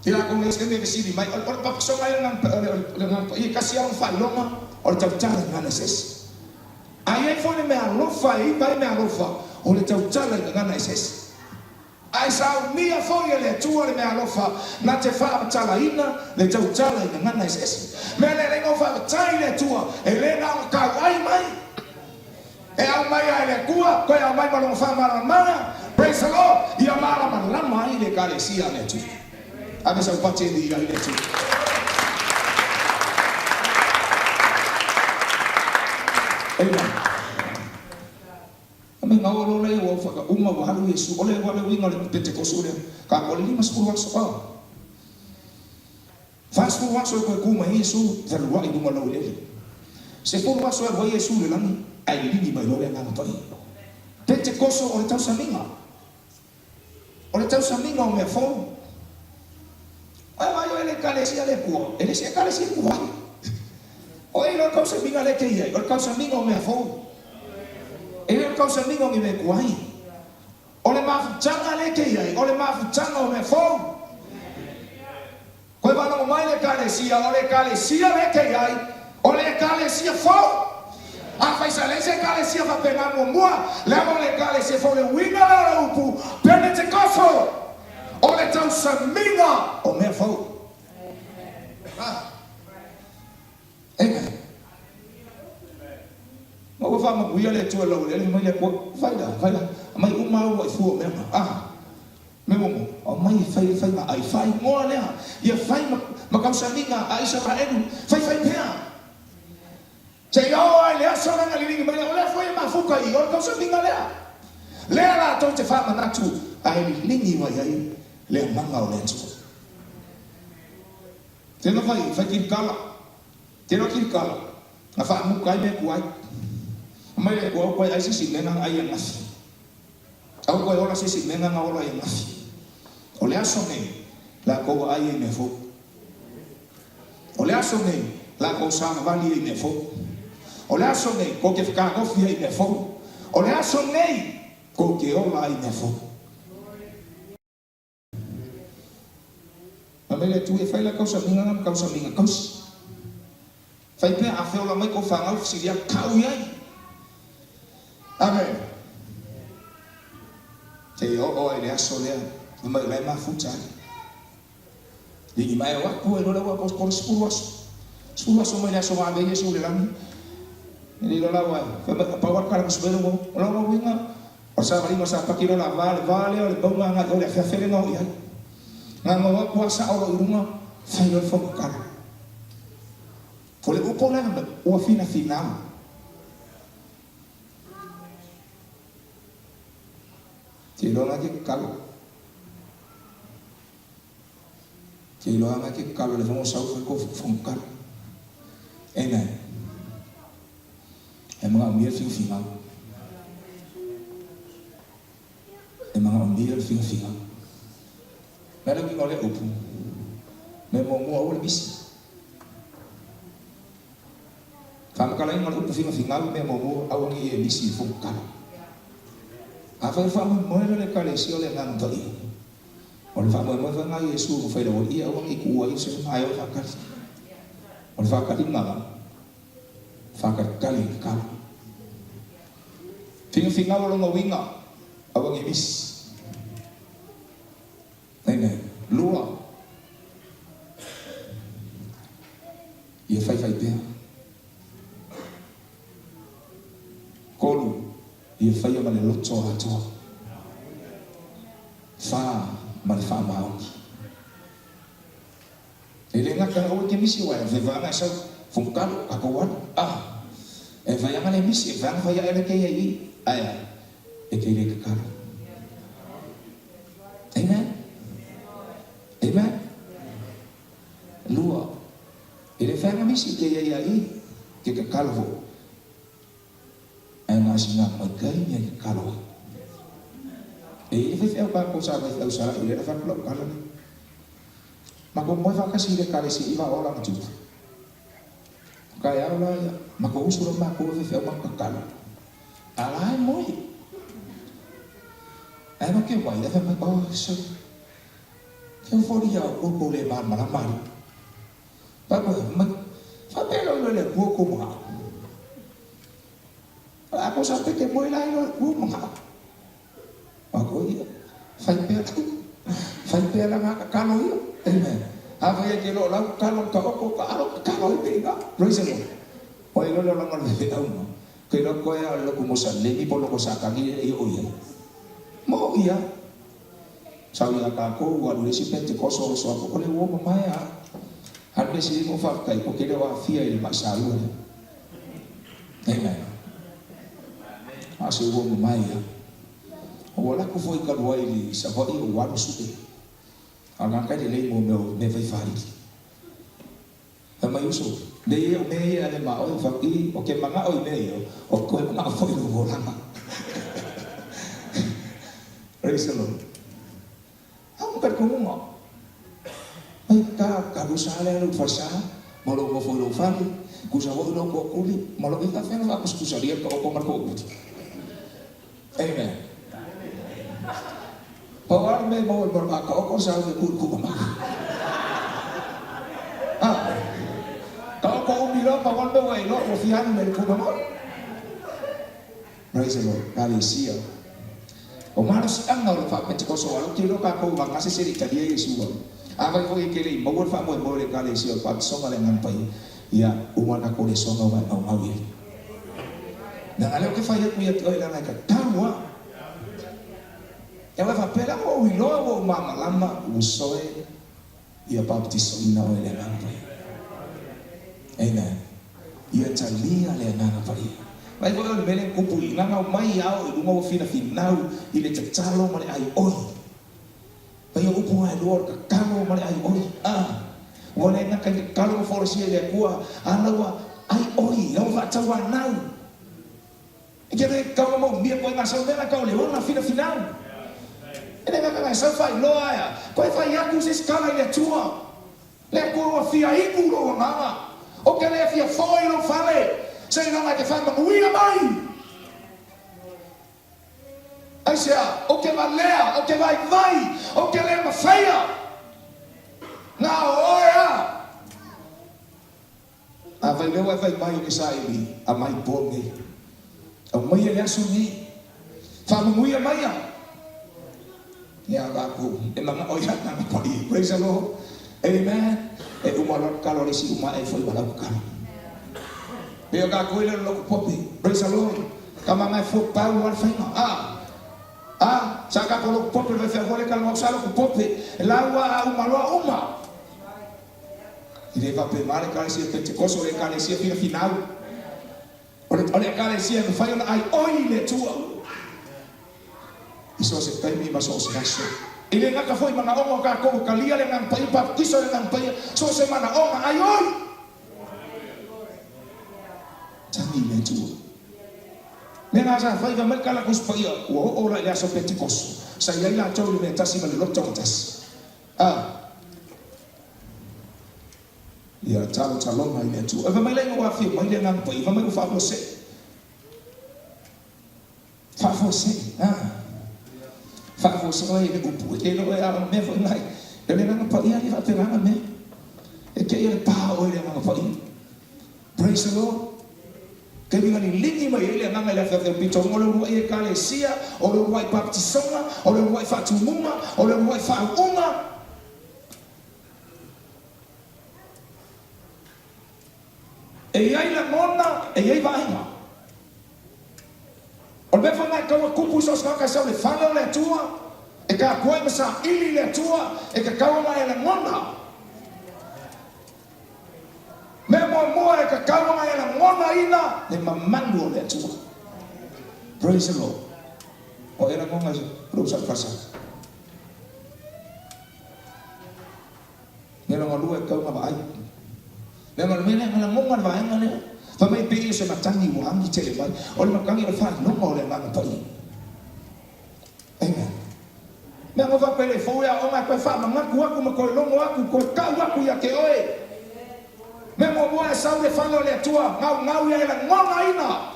I latou nei se mea fesili mai, o le papatisoga ai o le Agaga Paia, e tasi lava lona faailoga, o le tautala i gagana eseese. A i ai foi le meaalofa e iva ai meaalofa, o le tautala i gagana eseese. Ae saunia foi e le Atua le meaalofa na te faamatalaina le tautala i gagana eseese. Mea lea lena ua faafetai i le Atua, e le na ona tauai mai. E aumai lava e le Atua, toe aumai ma lona faamalamalamaga, praise the Lord, ia malamalama ai le Ekalesia a le Atua. Ave sau pati e viia ai le Atua. Amen. A me ngau alo lea ua whakauma ua alu Iesu, ole ua le uiga o le Pentekoso lea, ka ko le 50 aso, ah. 40 aso e toe ku mai ai Iesu, feluai i lunga o le laueleele. 10 aso e alu ai Iesu i le lagi, ae liligi mai loa le Agaga Paia. Pentekoso o le tausamiga. O le tausamiga o mea fou. Ae vaai oe i le Ekalesia le Akua, e le se Ekalesia tuai. O ai loa le tausamiga lea e te i ai? O le tausamiga o mea fou. E le o le tausamiga o ni mea tuai. O le mafutaga lea e te i ai, o le mafutaga o mea fou. Koe faalogo mai le Ekalesia, o le Ekalesia lea e te i ai, o le Ekalesia fou. Afai sa leai se Ekalesia faapena muamua, leaga o le Ekalesia fou, le uiga lea o le upu Penetekoso, o le tausamiga o mea fou. Amen. Ma ua faamanuia le Atua i lau eleele, fai mai le Atua, Fai la, fai la, aumai uma au uluai fua o mea na. Ah. Mea muamua, aumai e fai le faiga ai faaigoa lea, ia fai ma, ma tausaniga a Isaraelu, faifai pea. Seia oo ai le aso lea na liligi mai ai, o lea foi e mafuta i i, o le tausaniga lea. Lea latou te faamanatu ae liligi mai ai le agaga o le Atua. Tena fai, fai kilikala. Tena kilikala, na faamuta ai mea tuai. Aumai le Atua, au koe ai se isi mea na ai angafi. Aua koe ola se isi mea na ola ai angafi. O le aso nei, lakou aai ai mea fou. O le aso nei, lakou savavali ai mea fou. O le aso nei, kou te fetagofi ai mea fou. O le aso nei, kou te ola ai mea fou. Fai mai le Atua, E fai la tausamiga na ma tausamiga tausi. Fai pea, a feola mai kou fanau, fesili atu, Kau i ai? Amen. Seia oo ai le aso lea, fai mai o la e mafuta ai. Ligi mai o atu ai loa le ua 10 aso. 10 aso mai le aso na ave ai Iesu i le lagi. E le iloa la ua, fai mai, pau lava le tala na sumele ua, o lona uiga, O le savaliga o Sapati loa la va, le va lea o le mauga agai o le afeafe lea na oo i ai. Gagau atu a sao loa i luga, fai loa le fogatala. O le upu lea na ua finafinau. Te iloa na ke kalo. Te iloa na ke kalo le fongo sau fai ko fogatala. Amen. E manaomia le figafigau. E manaomia le figafigau. O le a le uiga o lea upu? Mea muamua, aua le misi. Faamatalaina o le upu figafigau, mea muamua, aua ne i e misi i le fono tala. Afai o le faamoemoe lea o le Ekalesia o le Agaga Paia. O le faamoemoe foi lena o Iesu ua fai laualii, aua ne i tuua ai Ierusalema ae o e faatali. O le faataliga la, faatalitali i le tatalo. Finafinau o lona uiga, aua ne i misi. Amen. Lua, ia faifaipea. Tolu, ia faia ma le loto atoa. Fa, ma le faamaoni. E le gata aua e te misi aua e vaevaega e sau fomutalo tatou alu a e vaeaga le misi e vaeaga fai ae le te iai i ae a e te le tatalo. Amen. Amen. Lua, e le vaeaga misi e te iai ia i te tatalo fo ae na sina maikai mea e tatalo ai. E i ai le faifeau tatou sa faifeau salai lea na fai atu lau tala lea. Matou moe faatasi i le Ekalesia i vao lana tupu. O taeao la ia, matou usu loa matou e faifeau matou tatalo. A la e moe. Ae matou te omai, ae fai mai, Oh, so, ke foli ia outou tou le malamalama alii. Fai mai, faapea loa le Atua outou manao. A tou sa peke moe la iloa le Atua manao. Matou ia, fai pea lau, fai pea lana tatalo ia. Amen. Afai e te lo lau tatalo na taoto ka alo tatalo ai pea i ina. Praise the Lord. Ua iloa le olaga o le feaunga. Ke iloa koe a o le lotu Mosalemi po o le lotu Satani lea e o i ai. Mo ia. Sau ia tatou ua alu i le isi Pentekoso oso atu o le uo mamae a. Alu le isi mo faafetai o ke le o aafia i le mai saua lea. Amen. A o se uo mamae ia. Ua alu atu foi talu ai i Savaii o ua alu sue. A o lena kai lelei mo mea o mea fai faalili. Fai mai uso, lei ia o mea ia e ale ma oe, fai i, o ke manao i mea ia, o koe manao foi lou olaga. Praise the Lord. Au ma talitonuga. Mai ta talu sa lea lou falesa, ma lou nofo i lou fale, kusa foi lou tootuli, ma lou i faafefea ona faakusikusalia le taoto ma le tootuli. Amen. Pau lava le mea e maua i le mea o le taoto o le sauni e tuu i le tuugamau. Ah, taoto umi loa, pau lava le mea ua e iloa ua fia alu i le tuugamau. Praise the Lord. Ekalesia. O malosiaga o le faa-Pentekoso aua ou te iloa tatou vagase se le i talia Iesu ai. Afai foi e te le i maua le faamoemoe o le Ekalesia o le Faamasinoga le Agaga Paia, ia, uma le tatou lesona ua e naunau i ai. Leaga lea ou te fai atu ia te oe leaga e tatau lava. Ia ua e faapea, leaga ua ou iloa ua ou malamalama ua soe Ia baptisoina oe i le Agaga Paia. Amen. Ia talia le Agaga Paia. Vaai foi o le mea lea na tupu i ina, na omai ao i luga ua finafinau i le tatalo ma le ai oi. Vaai o upu na e lua o le tatalo ma le ai oi. Ah, ua le gata i le tatalo ma folasia i le Atua, a la ua ai oi, la ua faatauanau. E te le tau na maumia koe nga sau mea na tau le ona finafinau. E le gata na sau faailoa aea koe fai atu se isi tala i le Atua. Le Atua ua fia ipu lou agaga. O te le fia foi lou fale seiloga e te faamanuia mai. Aisea? O te valea, o te vaivai, o te le mafaia. Na o oe a. Afai lea ua e fai mai o ke saili, aumai po nei. Aumaia le aso nei. Faamanuia maia. Ia tatou e manao ia Agaga Paia. Praise the Lord. Amen. E uma loa le tatalo a le isi uma ae foi ma lau tatalo. Pei o tatou i le lotu pope. Praise the Lord. Tama na e fua pau loa le faiga. Ah. Ah, sa tatou lotu pope le faifeau foi le talanoa atu sa lotu pope. Lau a uma loa uma. E le faapena le Ekalesia Pentekoso, o le Ekalesia finafinau. O le, o le Ekalesia e mafai ona ai oi i le Atua i so o se taimi ma so o se aso. E le gata foi i manaoga o tatou e talia le Agaga Paia, baptiso i le Agaga Paia, so o se manaoga ai oi. Tagi i le Atua. Mea na sa fai, fai mai le tala Tusi Paia, ua oo la i le aso Pentekoso, sa i ai latou i le mea tasi ma le loto gatasi. A. Ia talotaloga i le Atua. E fai mai la ina ua afio mai le Agaga Paia, fai mai ua faafuasei. Faafuasei, a. Faafuasua ai le upu, e te iloa oe a o le mea foi lena, o le Agaga Paia alii faapena na mea. E te ia le pa oe i le Agaga Paia. Praise the Lord. Taimi na liligi mai ai le Agaga i le afiafi aupito, o le uluai Ekalesia, o le uluai baptisoga, o le uluai faatumuga, o le uluai faauuga. E i ai lagona, e i ai vaaiga. O le mea foi lena e tatau ona tupu i so o se tagata e sau i le fale o le Atua, e tapuai ma saili i le Atua, e tatau ona e lagona. Mea muamua e tatau ona e lagonaina le mamalu o le Atua. Praise the Lord. O e lagona i lou saofasa. Mea lona lua e tatau ona vaai. Leaga o le mea lea na lagona le vaega lea. Fai mai pei o se matagi ua agi tele mai. O le matagi o le faailoga o le Agaga Paia. Amen. Mea na faapea le fou e aoga e toe faamanatu atu ma toe logo atu, toe tau atu ia te oe. Mea muamua e sau le fale o le Atua, gaugau ia e lagonaina.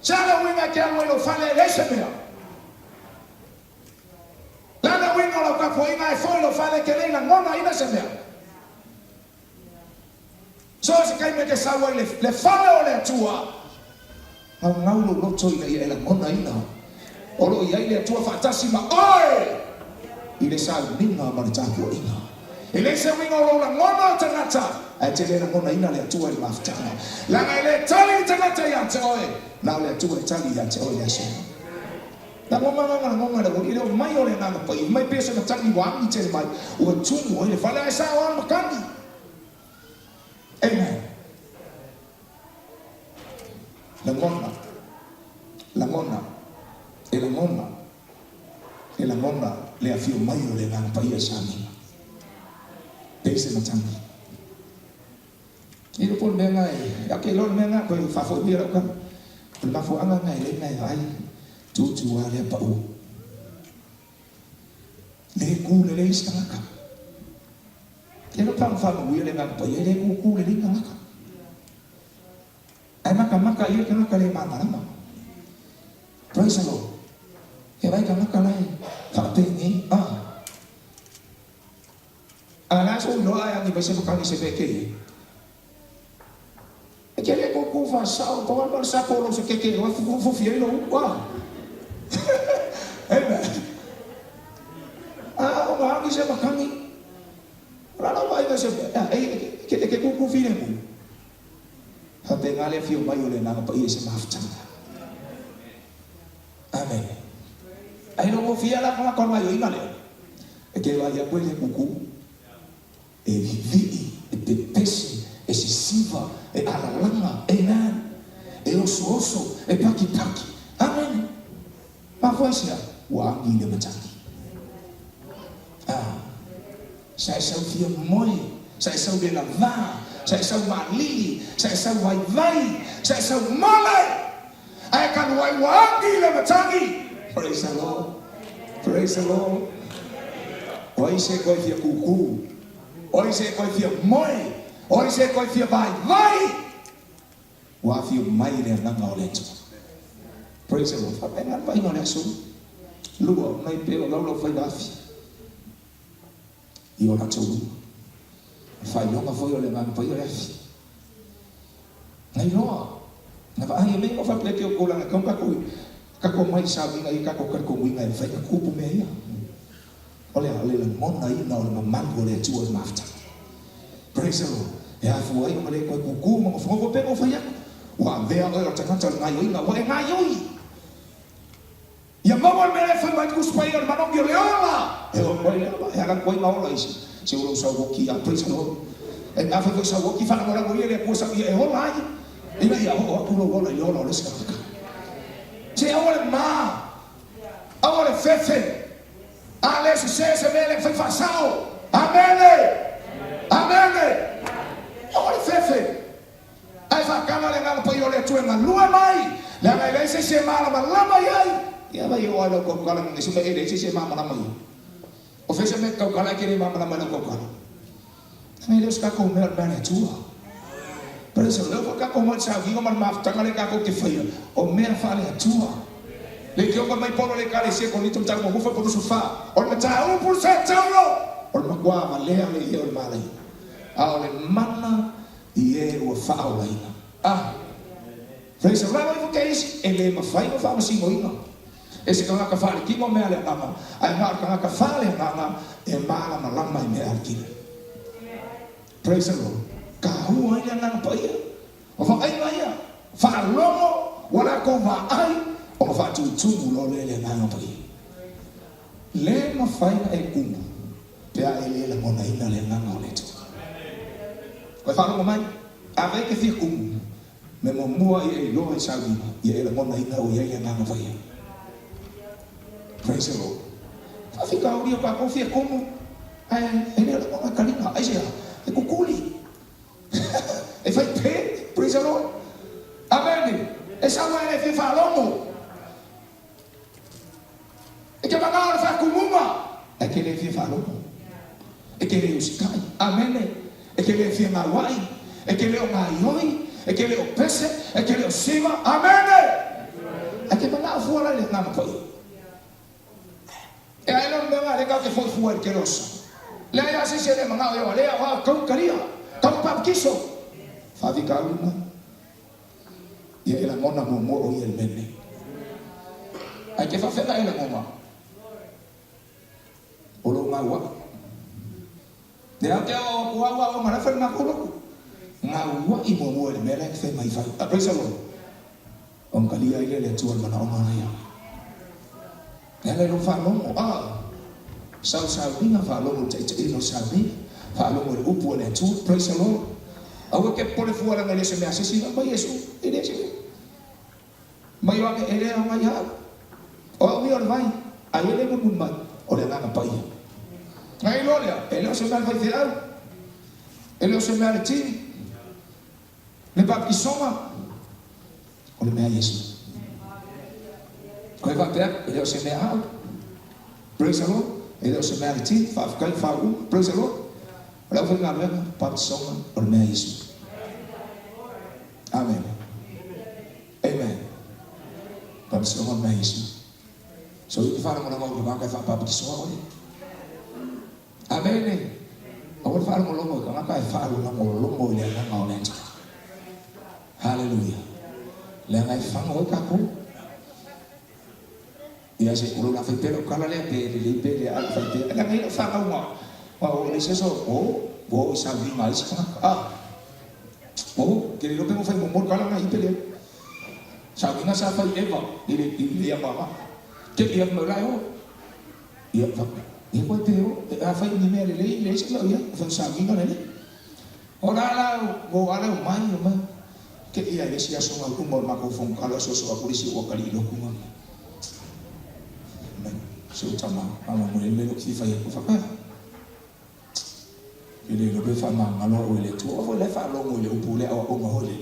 Se a le uiga e te alu ai i lou fale e leai se mea. Le a le uiga o lau tapuaiga e foi lou fale e te le i lagonaina se mea. So o se taimi e te sau ai le le fale o le Atua, gaugau lou loto ina ia e lagonaina o lo o i ai le Atua faatasi ma oe i le sauniga ma le tapuaiga. E leai se uiga o lou lagona o tagata ae te le lagonaina le Atua i le mafutaga, leaga e le tali le tagata ia te oe, na o le Atua e tali ia te oe i le aso. Lagona lagona lagona le aualii lea o mai o le Agaga Paia mai pei o se matagi ua agi tele mai ua tumu ai le fale ae sao lava le matagi. Amen. Lagona, lagona, e lagona, e lagona le afio mai o le Agaga Paia i Samoa. Pei se matagi. E iloa po o le mea lena e ake loa le mea lena toe faafoi mai lau tala. O le mafuaaga lena e leai na e vaai tutu lava lea pau. Le ku lelei isi tagata. E iloa pe ana faamanuia le Agaga Paia e le kuku lelei tagata. Ae matamata i ai tagata le malamalama. Praise the Lord. E vaai tagata la e faapenei ah. A la sou iloa ae agi mai se makani se mea e kei ai. E te le koukou faasao, pau lava le sako o lou sekeke e fufi ai lou upu a. Amen. A ona agi se makani, o la lau vaaiga se mea, e te koukou filemu. Faapena le afio mai o le Agaga Paia i se mafutaga. Amene. Ai lou gofie la tagata o le gaioiga lea, e te vaai atu e le kuku, e vivii, e pepese, e sisiva, e alalaga, amen, e osooso, e pakipaki. Amene. Mafua i se a? Ua agi le matagi. Ah. Sa e sau fia moe, sa e sau le lavā, sa e sau malili, sa e sau vaivai, sa e sau mole! Ae talu ai ua agi le matagi! Praise the Lord! Praise the Lord! O ai se koe fia kūkū? O ai se koe fia moe? O ai se koe fia vaivai? Ua afio mai le Agaga o le Atua. Praise the Lord! Faapena le vaaiga o le aso lua, ona i pei o lau lau faiva afi. I o latou luma. O le faailoga foi o le Agaga Paia o le afi. Na iloa, na vaai e mea o faapea ke o kou lana kau kakou kakou mai sauniga ia kakou kalikomuiga e mafai ona kupu mea ia. O le a? O le lagonaina o le mamalu o le Atua i le mafutaga. Praise the Lord. E afua ai ona le toe kuku ma nofonofo pei ona ou fai atu. Ua avea oe o le tagata o le gaioiga, ua e gaioi. Ia maua le mea lea e fai mai le Tusi Paia o le manogi o le ola! E oo mai le ola, e ala atu ai na ola i se o lou sauoki a praise the Lord. E afai foi sauoki faalagolago ia le Atua sau ia e ola ai, ina ia oo atu lou ola i le ola o le isi tagata. Se aua le ma, aua le fefe, a le sese se mea le mafai faasao. Amene! Amene! Aua le fefe. Ae faatala le Agaga Paia o le Atua e galue mai, leaga e leai se isi e malamalama i ai. Ia vai oo ai lau tautala ma nisi mea e leai se isi e malamalama i ai. O fea se mea e te tautala e te le malamalama i lau tautala? Leaga e le o se tatou mea o le mea a le Atua. Praise the Lord. Lea foi tatou omai i le sauniga ma le mafutaga lea tatou te faia, o mea faale-Atua. Leitio fai mai Paulo i le Ekalesia Korinito mataupu muamua fuaiupu 24, O le mataupu sa taulo, o le matua valea lea i e o le malaia, a o le mana i e ua faaolaina. A Praise the Lalo ifo ke isi, e le mafai ona faamasinoina e se tagata faaletino mea a le agaga, ae na o le tagata faaleagaga e malamalama i mea a le tino. Praise the Lord. Taua ai le Agaga Paia. O vaaiga ia, faalogo ua latou vaai ona faatutumu loa lea i le Agaga Paia. Le mafai ona e kumu pe a e le lagonaina le Agaga o le Atua. Koe faalogo mai, ave e te fia kumu, mea muamua ia e iloa i sauniga, ia e lagonaina ua i ai le Agaga Paia. Praise the Lord. Faafitauli o tatou fia kumu, ae e le o lagona taliga. Aisea? E kukuli. E fai pe, praise the Lord. Amene. E sau ai le fia faalogo. E te manao le faatumuga, ae te le fia faalogo. E te le usitai. Amene. E te le fia gauai. E te le o gaioi. E te le o pese. E te le o siva. Amene. Ae te manao fua la i le agaga paia. E ae lea o le mea lena lea tatou te foi fua i le tele o aso. Leai lava se isi e le manao i au alea o au tau talia, tau papatiso. Faafitauli lena. Ia e lagona muamua o ia i le mea lenei. Ae te faafeaga e lagona o lou gauai. Lea ou te ao atu au aoga la e fai le matou lotu. Gauai muamua i le mea la e te fai mai fai. Praise the Lord. Ona talia ai lea e le Atua le manaoga la ia. E ala i lou faalogo, a sau sauniga, faalogo i le taitaiga o le sauniga, faalogo i le upu a le Atua. Praise the Lord. Aua e te popole fua leaga e le o se mea a se isi, mai Iesu, e le o se mea. Mai o ake, e le aoga ia au. O au ia o le vai, a ia le mulimuli mai, o le Agaga Paia. Na iloa lea, e le o se mea a le faifeau, e le o se mea a le tini, Le baptisoga, o le mea a Iesu. Koe faapea, e le o se mea a au. Praise the Lord. E le o se mea a le tini, faafetai, faauuga. Praise the Lord. O le aufaigaluega, baptisoga, o le mea a Iesu. Amen. Amen. Baptisoga o le mea a Iesu. So i te faalagolago au i le tagata e faabaptisoa oe. Amene! Aua le faalogologo i tagata ae faalogologo i le Agaga o le Atua. Haleluia! Leaga e fago ai tatou. Ia se o lou fai pea lau tala lea pe lelei pe leai fai pea. Leaga e i ai lau fanau na oo i le isi aso, o, ua oo i sauniga a isi tagata. Ah! O, ke le iloa pe ua fai muamua le tala lena i pe leai. Sauniga sa fai Eva i le i le Amama. Te i mai la e o. Ia, ia koe pe o, afai o ni mea lelei, leai se mea o i ai, o fai sauniga lelei. O la la ua ala o mai, o mai. Te ia i le isi aso nau uma o le matou fonotaga soso atu le isi ua kali i lotu nga. Mai, se o tama, ama mo le mea lo ki fai atu whakaya. E le lope wha mangalo au e le Atua. O foi le whaalogo i le upu le awa onga hoi le.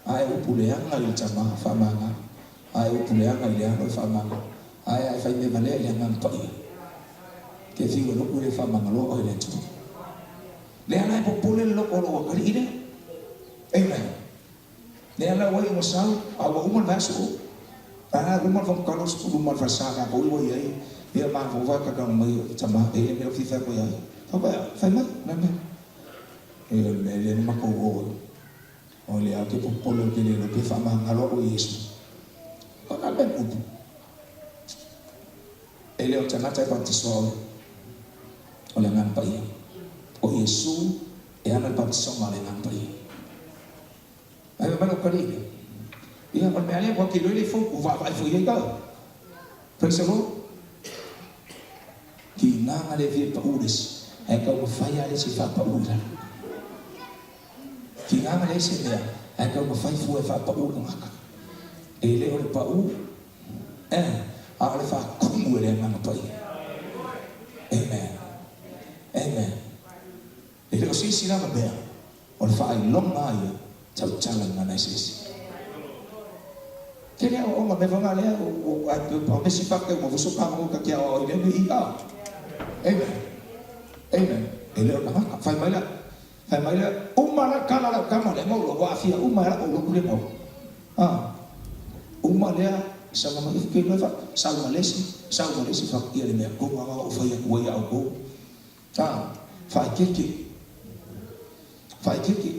A e upu leaga i le tama, faamagalo. A e upu leaga i le alo, e faamagalo. A e a e fai mea valea i le Agaga Paia, ke fiu e loku e le faamagaloa oe e le Atua. Lea la e popole le loko o lou atalii lea. Amen. Lea la ua iu ina sau, a ua uma le vaiaso o. A la uma le fonotaga o sukulu ma le falesa tatou ua i ai, ia mafaufau e tatalo mai o le tama, e i ai le mea o fia fai atu ia ia. Fai, fai mai, le mea. E o le mea lea na matou o ai. O lea ou te popole ou te le iloa pe faamagalo au e Iesu. O na mea upu. E le o tagata e baptisoa oe. O le Agaga Paia. O Iesu e ana le baptisoga o le Agaga Paia. Ae fai mai lou kalii lea, Ia, o le mea lea, ua te iloa i le ifo, ua vaavaai foi i ai tau. Praise the Lord. Tigaga le fia pau le isi, ae taumafai lava le isi e faapau i lalo. Tigaga leai se mea, ae taumafai fua e faapau le tagata. E le o le pau, eh, a o le faatumu e le Agaga Paia. Amen. Amen. E le o se isi lava mea, o le faailoga lava ia, tautala i gagana eseese. Tele aoaoga, mea foi na lea, o mesi fake uma foi so ka ka te aoao i lea mea i a. Amen. Amen. E le o le tagata. Fai mai la, Fai mai lea, Uma la tala lau tama lea mau ua aafia uma e la'u lotu lea mau. A, uma lea, Sama mai ke iloa fa sau ma le isi, sau ma le isi fa ia le mea tonu lava ua ou fai atu ai ia outou. A, faaeteete, faaeteete.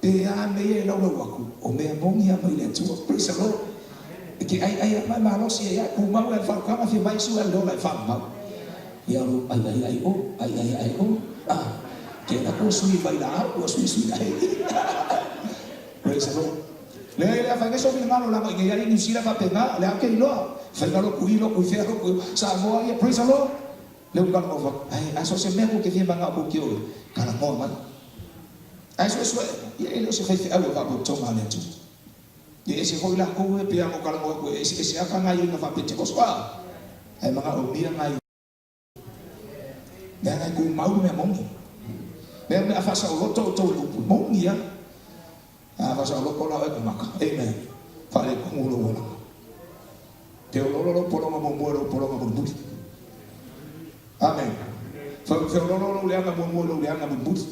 Pe a mea ia e laulau atu, o mea moni lava mai le Atua. Praise the Lord. E te aiai lava ma e malosi ai lava, e tumau ai le faautaga fia mai Iesu le ola e faamamau. Ia lou aiai ai o, aiai ai o, a, te alu atu ua sui mai laau, ua sui sui ai. Praise the Lord. Leai, lea fai nei sou finagalo leaga i nei ai Niu Sila faapena, lea ou te iloa, faiga lotu i, lotu i fea, lotu i Samoa ia, praise the Lord. Lea ua talanoa fatu, ae a so o se mea tou te fia manao tou te o i, talanoa mai. Ae suesue, ia e le o se faifeau e faapotopotoga a le Atua. E ese foi latou e pei lava ona ou talanoa atu e eseese lava gaioiga faa-Pentekoso, a, ae manaomia gaioiga. Leaga e tumau le mea moni. Lea mea a faasaoloto outou i le upu moni a. A faasaoloto la oe tagata. Amen. Faaletonu lou olaga. Feoloolo lou pologa muamua i lou pologa mulimuli. Amen. Feoloolo lou leaga muamua i lou leaga mulimuli.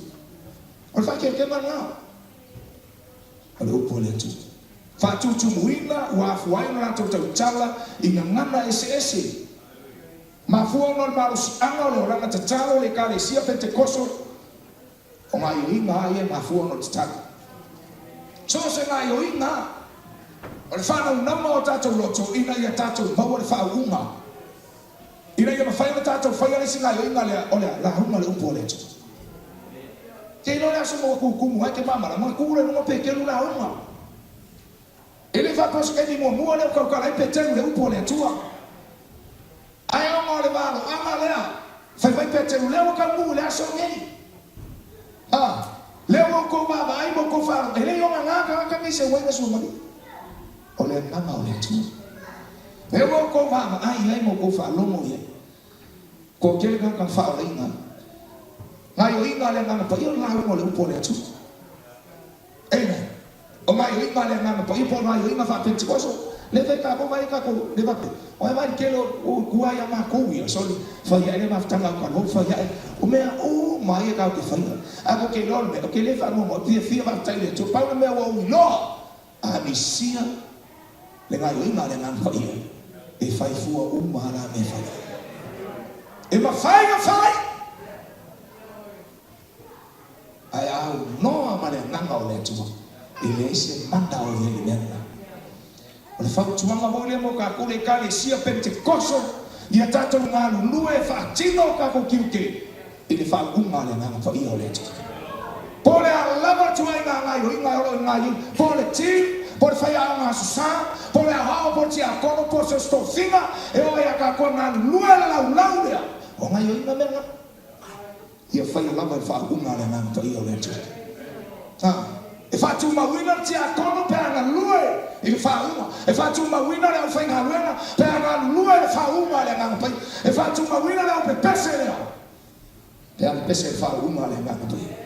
O le faakeekema lena. O le upu a le Atua. Faatutumuina ua afua ai ona latou tautala i gagana eseese. Mafua ona o le malosiaga o le olaga tatalo o le Ekalesia Petekoso, o gaioiga a ia e mafua ona o le tatalo. So o se gaioiga a, o le faanaunauga o tatou loto ina ia tatou maua le faauuga, ina ia mafai ona tatou faia le isi gaioiga lea, o le a? Lauga le upu a le Atua. Te iloa le aso ma ua tutumu ai te malamalama, tu le luga Petelu lauga. E le i faapea o se taimi muamua lea ua tautala ai Peteru i le upu a le Atua. Ae ona o le valoaga lea, fai mai Peteru, Lea ua taunuu i le aso lenei. A, lea ua outou vaavaai ma outou faalogo, e le i ogaga tagata nei se uaina suamalie. O le agaga o le Atua. Lea ua outou vaavaai i ai ma outou faalogo i ai. Toatele tagata na faaolaina. Gaioiga a le Agaga Paia o le lauga o le upu a le Atua. Amen. O gaioiga a le Agaga Paia po o gaioiga faa-Pentekoso, lea fai tatou vai tatou le faapea, o ai vai le tele o tua ia matou ia, sorry, fai ae le mafutaga o kalou, fai ae, o mea uma ia tatou te faia. Ae tou te iloa le mea, ou te le faanoanoa, fiafia faafetai i le Atua, pau le mea ua ou iloa, a misia le gaioiga a le Agaga Paia, e fai fua uma a la mea fai. E mafai ona fai! Ae a aunoa ma le Agaga o le Atua, e leai se mana o i ai i le mea lena. O le fautuaga foi lea mo tatou le Ekalesia Pentekoso, ia tatou galulue e faatino o tatou tiute i le faauuga a le Agaga Paia o le Atua. Po o le a lava le tuaiga gaioiga e olo i gaioiga, po o le team, po o le faiaoga Aso Sa, po o le aoao, po o le tiakono, po o se tofiga, e oo ia tatou e galulue le laulau lea o gaioiga mea na. Ia faia lava i le faauuga a le Agaga Paia o le Atua. A. E faatumauina le tiakono pe a galue i le faauuga. E faatumauina le aufaigaluega pe a galulue i le faauuga a le Agaga Paia. E faatumauina le aupepese lea pe a pepese i le faauuga a le Agaga Paia.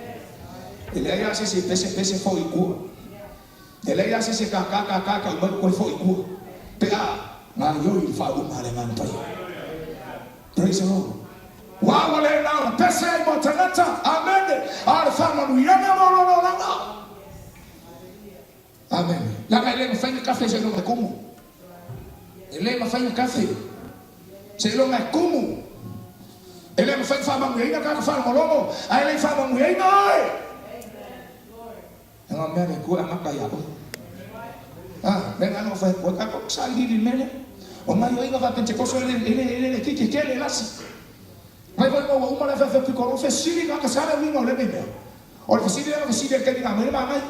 E leai lava se isi e pese, pese foi i tua. E leai lava se isi e kākā, kākā, tau mai toe foi i tua pe a gaoioi i le faauuga a le Agaga Paia. Praise the Lord. Ua ua le na ona pese ai mo tagata. Amene. A o le faamanuiaga mo lona olaga. Amene. Leaga e le mafai ona kafe seiloga e kumu. E le mafai ona kafe seiloga e kumu. E le mafai ona faamanuiaina tagata faalogologo, ae le i faamanuiaina oe. Leaga o mea a le Atua e amata ia oe. A, lea na ou fai atu ai, tatou te sailiili i le mea lea. O gaioiga faa-Pentekoso e le, e le, e le lekiti tele e lasi. Mai foi ina ua uma le afeafe pito loa, fesili tagata sa le uiga o lenei mea. O le fesili lea na fesili ai i le taimi na aumai le magai.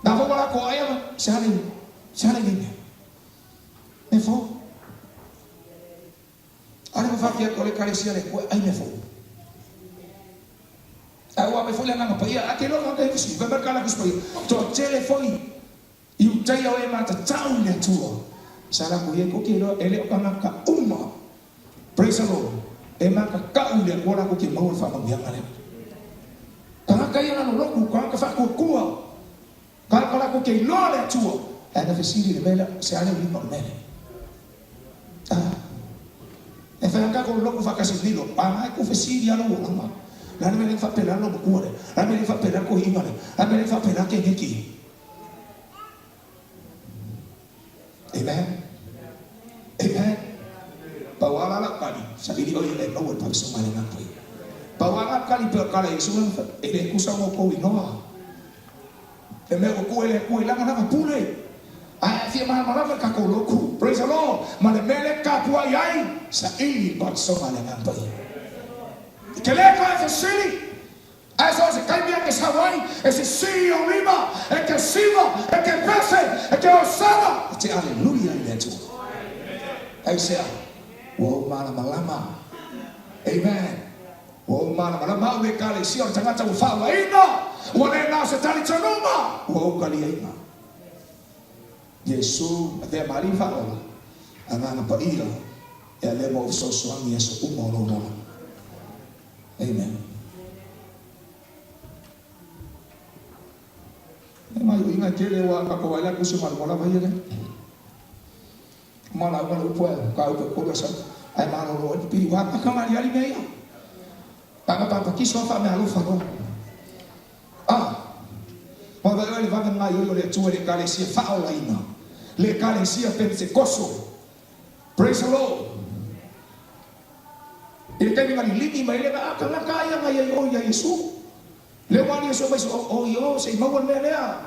Na foi ua latou ae ana, se a le, se a lenei mea? Mea fou. A lea ua faapea atu o le Ekalesia a le Atua e ai mea fou. Ae ua aumai foi le Agaga Paia, a te iloa tagata ia fesili, fai mai le tala a Tusi Paia, toatele foi Iutaia o e matatau i le Atua, sa latou i ai, tou te iloa e le o tagata uma, praise the Lord, e matatau i le Atua latou te maua le faamanuiaga lea. Tagata ia lalolotu, tagata faatuatua, tagata latou te iloa le Atua, ae na fesili i le mea lea, se a le uiga o le mea lea? A, e fai lava tatou lotu faatasi i Milo, a na e tuufesili lava lou olaga. Le a le mea lea na faapela lou matua lea? Le a le mea lea na faapela le toeaina lea? Le a le mea lea na faapela keneti ia? Amen. Amen. Pau lava lau kali, saili oe ia e maua le baptisoga a le Agaga Paia. Pau lava lau kali pei o le kala a Iesu lana fai, e le tusa ma outou inoa. Le mea ua tuu e le Atua i lana lana pule. Ae a fia malamalama le tatou lotu, praise the Lord, ma le mea lea e tapuai ai, saili le baptisoga a le Agaga Paia. E te le toe fesili. Ae so o se taimi e te sau ai, e sisī ou lima, e te siva, e te pese, e te osana, e te aleluia i le Atua. Aisea? Ua ou malamalama. Amen. Ua ou malamalama au le Ekalesia o le tagata ua faaolaina, ua le na o se talitonuga, ua ou taliaina. Iesu, avea ma Alii faaola, Agaga Paia, e avea ma ou fesoasoani i aso uma o lou olaga. Amen. E maioiga e tele ua tatou vaai la tusi ma lua lava ia lea. Ma lauga le upu ae ka upu e kolu e sau. Ae malolo ai pipili ua aka ma aliali mea ia. Tanga papatiso a faamealofa loa. Ah. Ma vaai oe le vave gaioi o le Atua i le Ekalesia faaolaina. Le Ekalesia Pentekoso. Praise the Lord. I le taimi na liligi mai ai le na tagata a ia na i ai o ia Iesu. Lea ua ali Iesu mai o o io se i maua le mea lea.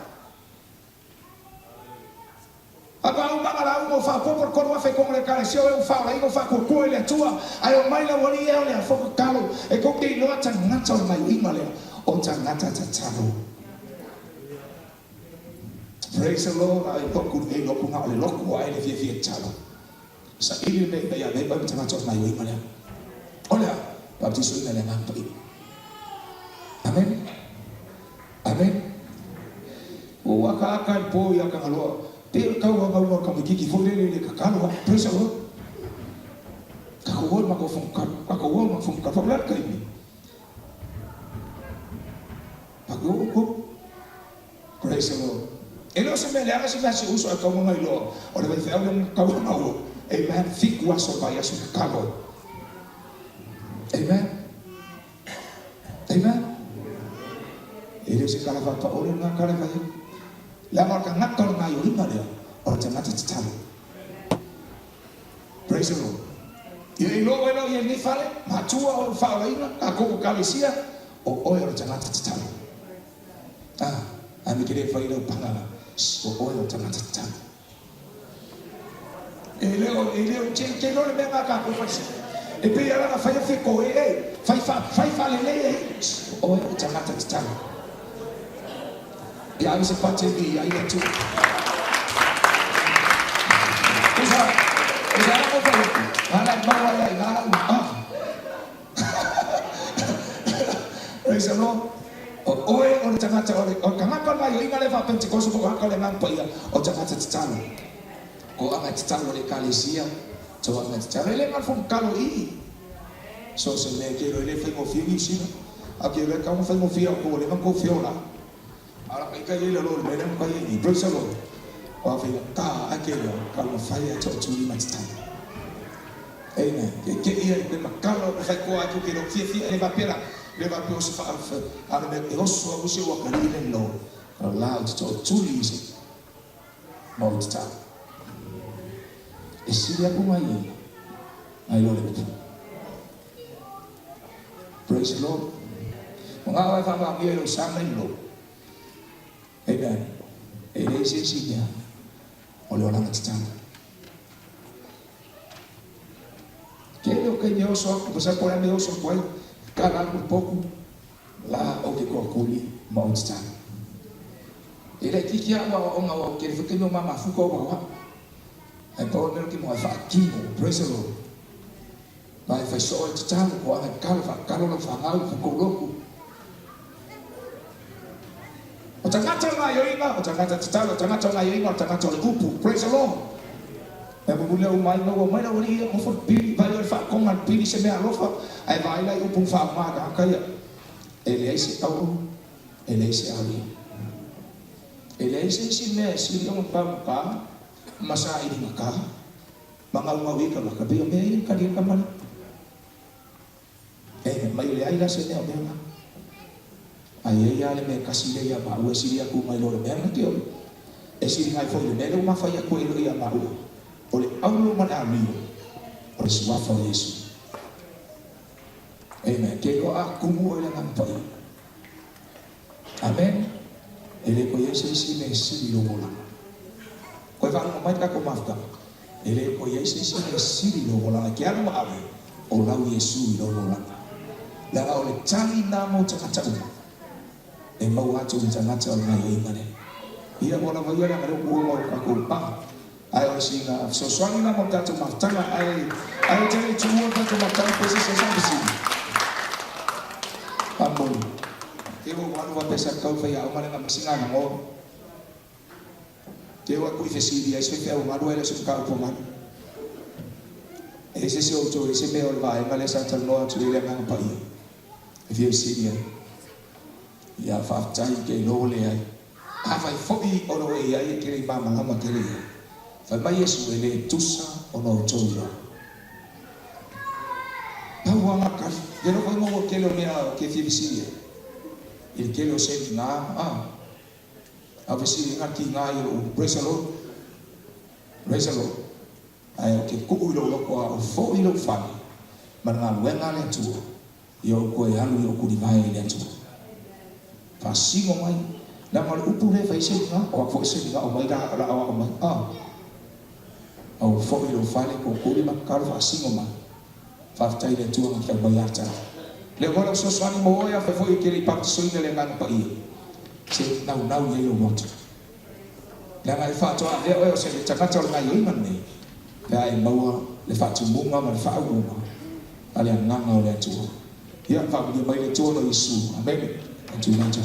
A pa uma na lauga o faaopoopo le 3000 i totonu o le Ekalesia o e ua faaolaina ua faatuatua i le Atua ae omai le aualii ea o le afoga tatalo e tou te iloa tagata o le gaioiga lea o tagata tatalo. Praise the Lord a e loku lenei loku na o le loku ae le fiafia tatalo. Saili le mea ina ia avea ai oe ma tagata o le gaioiga lea. O le a? Baptisoina i le Agaga Paia. Amene. Amene. Ua ou akaaka i le po ia Tagaloa, pei o le tauagauga o le tamaititi foi lele i le tatalo atu. Praise the Lord. Tatou o i le matou fono, tatou o i le matou fono tatalo. O le a le taimi? Tatou o outou. Praise the Lord. E le o se mea leaga se mea si uso ae tatau ona iloa o le faifeau lea na tatau ona o. Amen. Fitu aso o le vaiaso tatalo ai. Amen. Amen. E le o se tala faapaole lena tala e fai atu. Leaga o le tagata o le gaioiga lea, o le tagata tatalo. Praise the Lord. Ia iloa oe lau ia i lenei fale, matua o faaolaina, tatou ekalesia, o oe o le tagata tatalo. Ah, ae me te le fai lau pagana, shh, o oe o le tagata tatalo. E le o, e le o, te, te iloa le mea na tatou fai, e pei lava na fai a fekoe e, fai fa, fai faalelei e, shh, o oe o le tagata tatalo. Ia ave se pate i ai le Atua. Tusa, tusa ala ko fai atu, ngā lai maua ai ai, ngā lau, ah. Praise the Lord. O oe o le tagata o le, o le tagata o le gaioiga lea faa-Pentekoso po o tagata o le Agaga Paia, o tagata tatalo. O aga tatalo a le Ekalesia, to aga tatalo. E le galo fo tatalo i i. So se mea ke iloa e le faigofie Niu Sila. A ke iloa e tau ona faigofie a outou ua leva ona tou feola. A o la kai kai ai lalo o le mea lea na kai ai nei. Praise the Lord. O a faigata ae ke iloa, tau na fai ae toatulima tatalo. Amen. Ke ke ia i te makalo o fai koa atu ke lo fiafia e le faapea la, le faapea o se fa, a le mea e oso au se ua kali le lo, la o te toatuli i se mau tatalo. E sili aku ngai ia, ngai lo le upu. Praise the Lord. Ma ngā wai whakamāmia i lo sa mai lo. Amen. E leai se isi mea o le olaga tatalo. Tele o taimi e oso aku, masalo po o le a mea e oso atu ai, kala aku le potu, la ou te toatuli ma ou tatalo. E laitiiti lava au aoaoga aua ua tele foi taimi o ma mafuta ou aoao. Ae pau le mea lea ou te maua e faatino, praise the Lord. Ma e fai soo ai tatalo, ko aga e tatalo, faatalo lau fanau, kou lotu. O tagata o gaioiga, o tagata tatalo, o tagata o gaioiga, o tagata o le upu. Praise the Lord. Mea mulimuli au uma ai maua mai lau alii ia nofo le pili, vaai oe le faatoga le pili se mea alofa, ae vaai la i upu na faaaoga e tagata ia. E leai se auro, e leai se alia. E leai se isi mea e sili ona taugata ma sailigata ma gaugau i tagata, pei o mea ia na tali ai le tamalii. E mai o leai la se mea o mea na. A i ai lava le mea e tasi lea ia maua e sili atu mai lo le mea na te ole. E siliga ai foi i le mea lea ua mafai atu ai loa ia maua, o le aulo ma le amio o le Suafa o Iesu. Amen. Ke iloa a kumu oe i le Agaga Paia. Amen. E le toe i ai se isi mea e sili i lou olaga. Koe faalogo mai le tatou mafutaga. E le toe i ai se isi mea e sili i lou olaga e te alu ma ave o lau Iesu i lou olaga. Leaga o le tali na mo tagata uma. E maua atu i le tagata o le gaioiga lea. Ia ua lava ia leaga lea ua uma o tatou pa. Ae o le siiga fesoasoani la mo le tatou mafutaga. Ae ae ou te le i tuua le tatou mafutaga pe se isi sana fesili. Faamolemole. Te ua ua alu faapea sa tatau le faiaoga lea na aumai se gaganoa. Te ua atu i fesili ai se faifeau galu ae le o se mataupu a galu. E i ai se isi o outou e i ai se mea o le vaega lea sa talanoa atu i ai le Agaga Paia e fia fesili ai. Ia faafetai i ke iloa ua leai. Afai foi o lo o e i ai e te le i malamalama tele i ai. Fai mai Iesu, E le tusa ona outou iloa. Pau lava na tali. Ke iloa foi maua tele o mea o ke fia fesili ai. I le tele o seminar a. A o fesili ai na tiga ai o lou Praise the Lord. Praise the Lord. Ae ou te tuu i lou loto a ou foi i lou fale ma le galuega a le Atua. Ia ou toe alu i ou tulivae i le Atua. Faasino mai, leaga o le upu lea e fai ai se liga, o au foi se liga o mai la, la aoao mai. A, a ua foi i lou fale, totoli ma tatalo, faasino mai. Faafetai i le Atua na tau mai ia te au. Lea foi lau fesoasoani mo oe, afai foi e te le i papatisoina i le Agaga Paia, se naunau i ai lou loto. Leaga e faatoa avea oe o se tagata o le gaioiga lenei, pe a e maua le faatumuga ma le faauuga a le Agaga o le Atua. Ia, faamanuia mai le Atua ona o Iesu. Amene. Atu i Matua.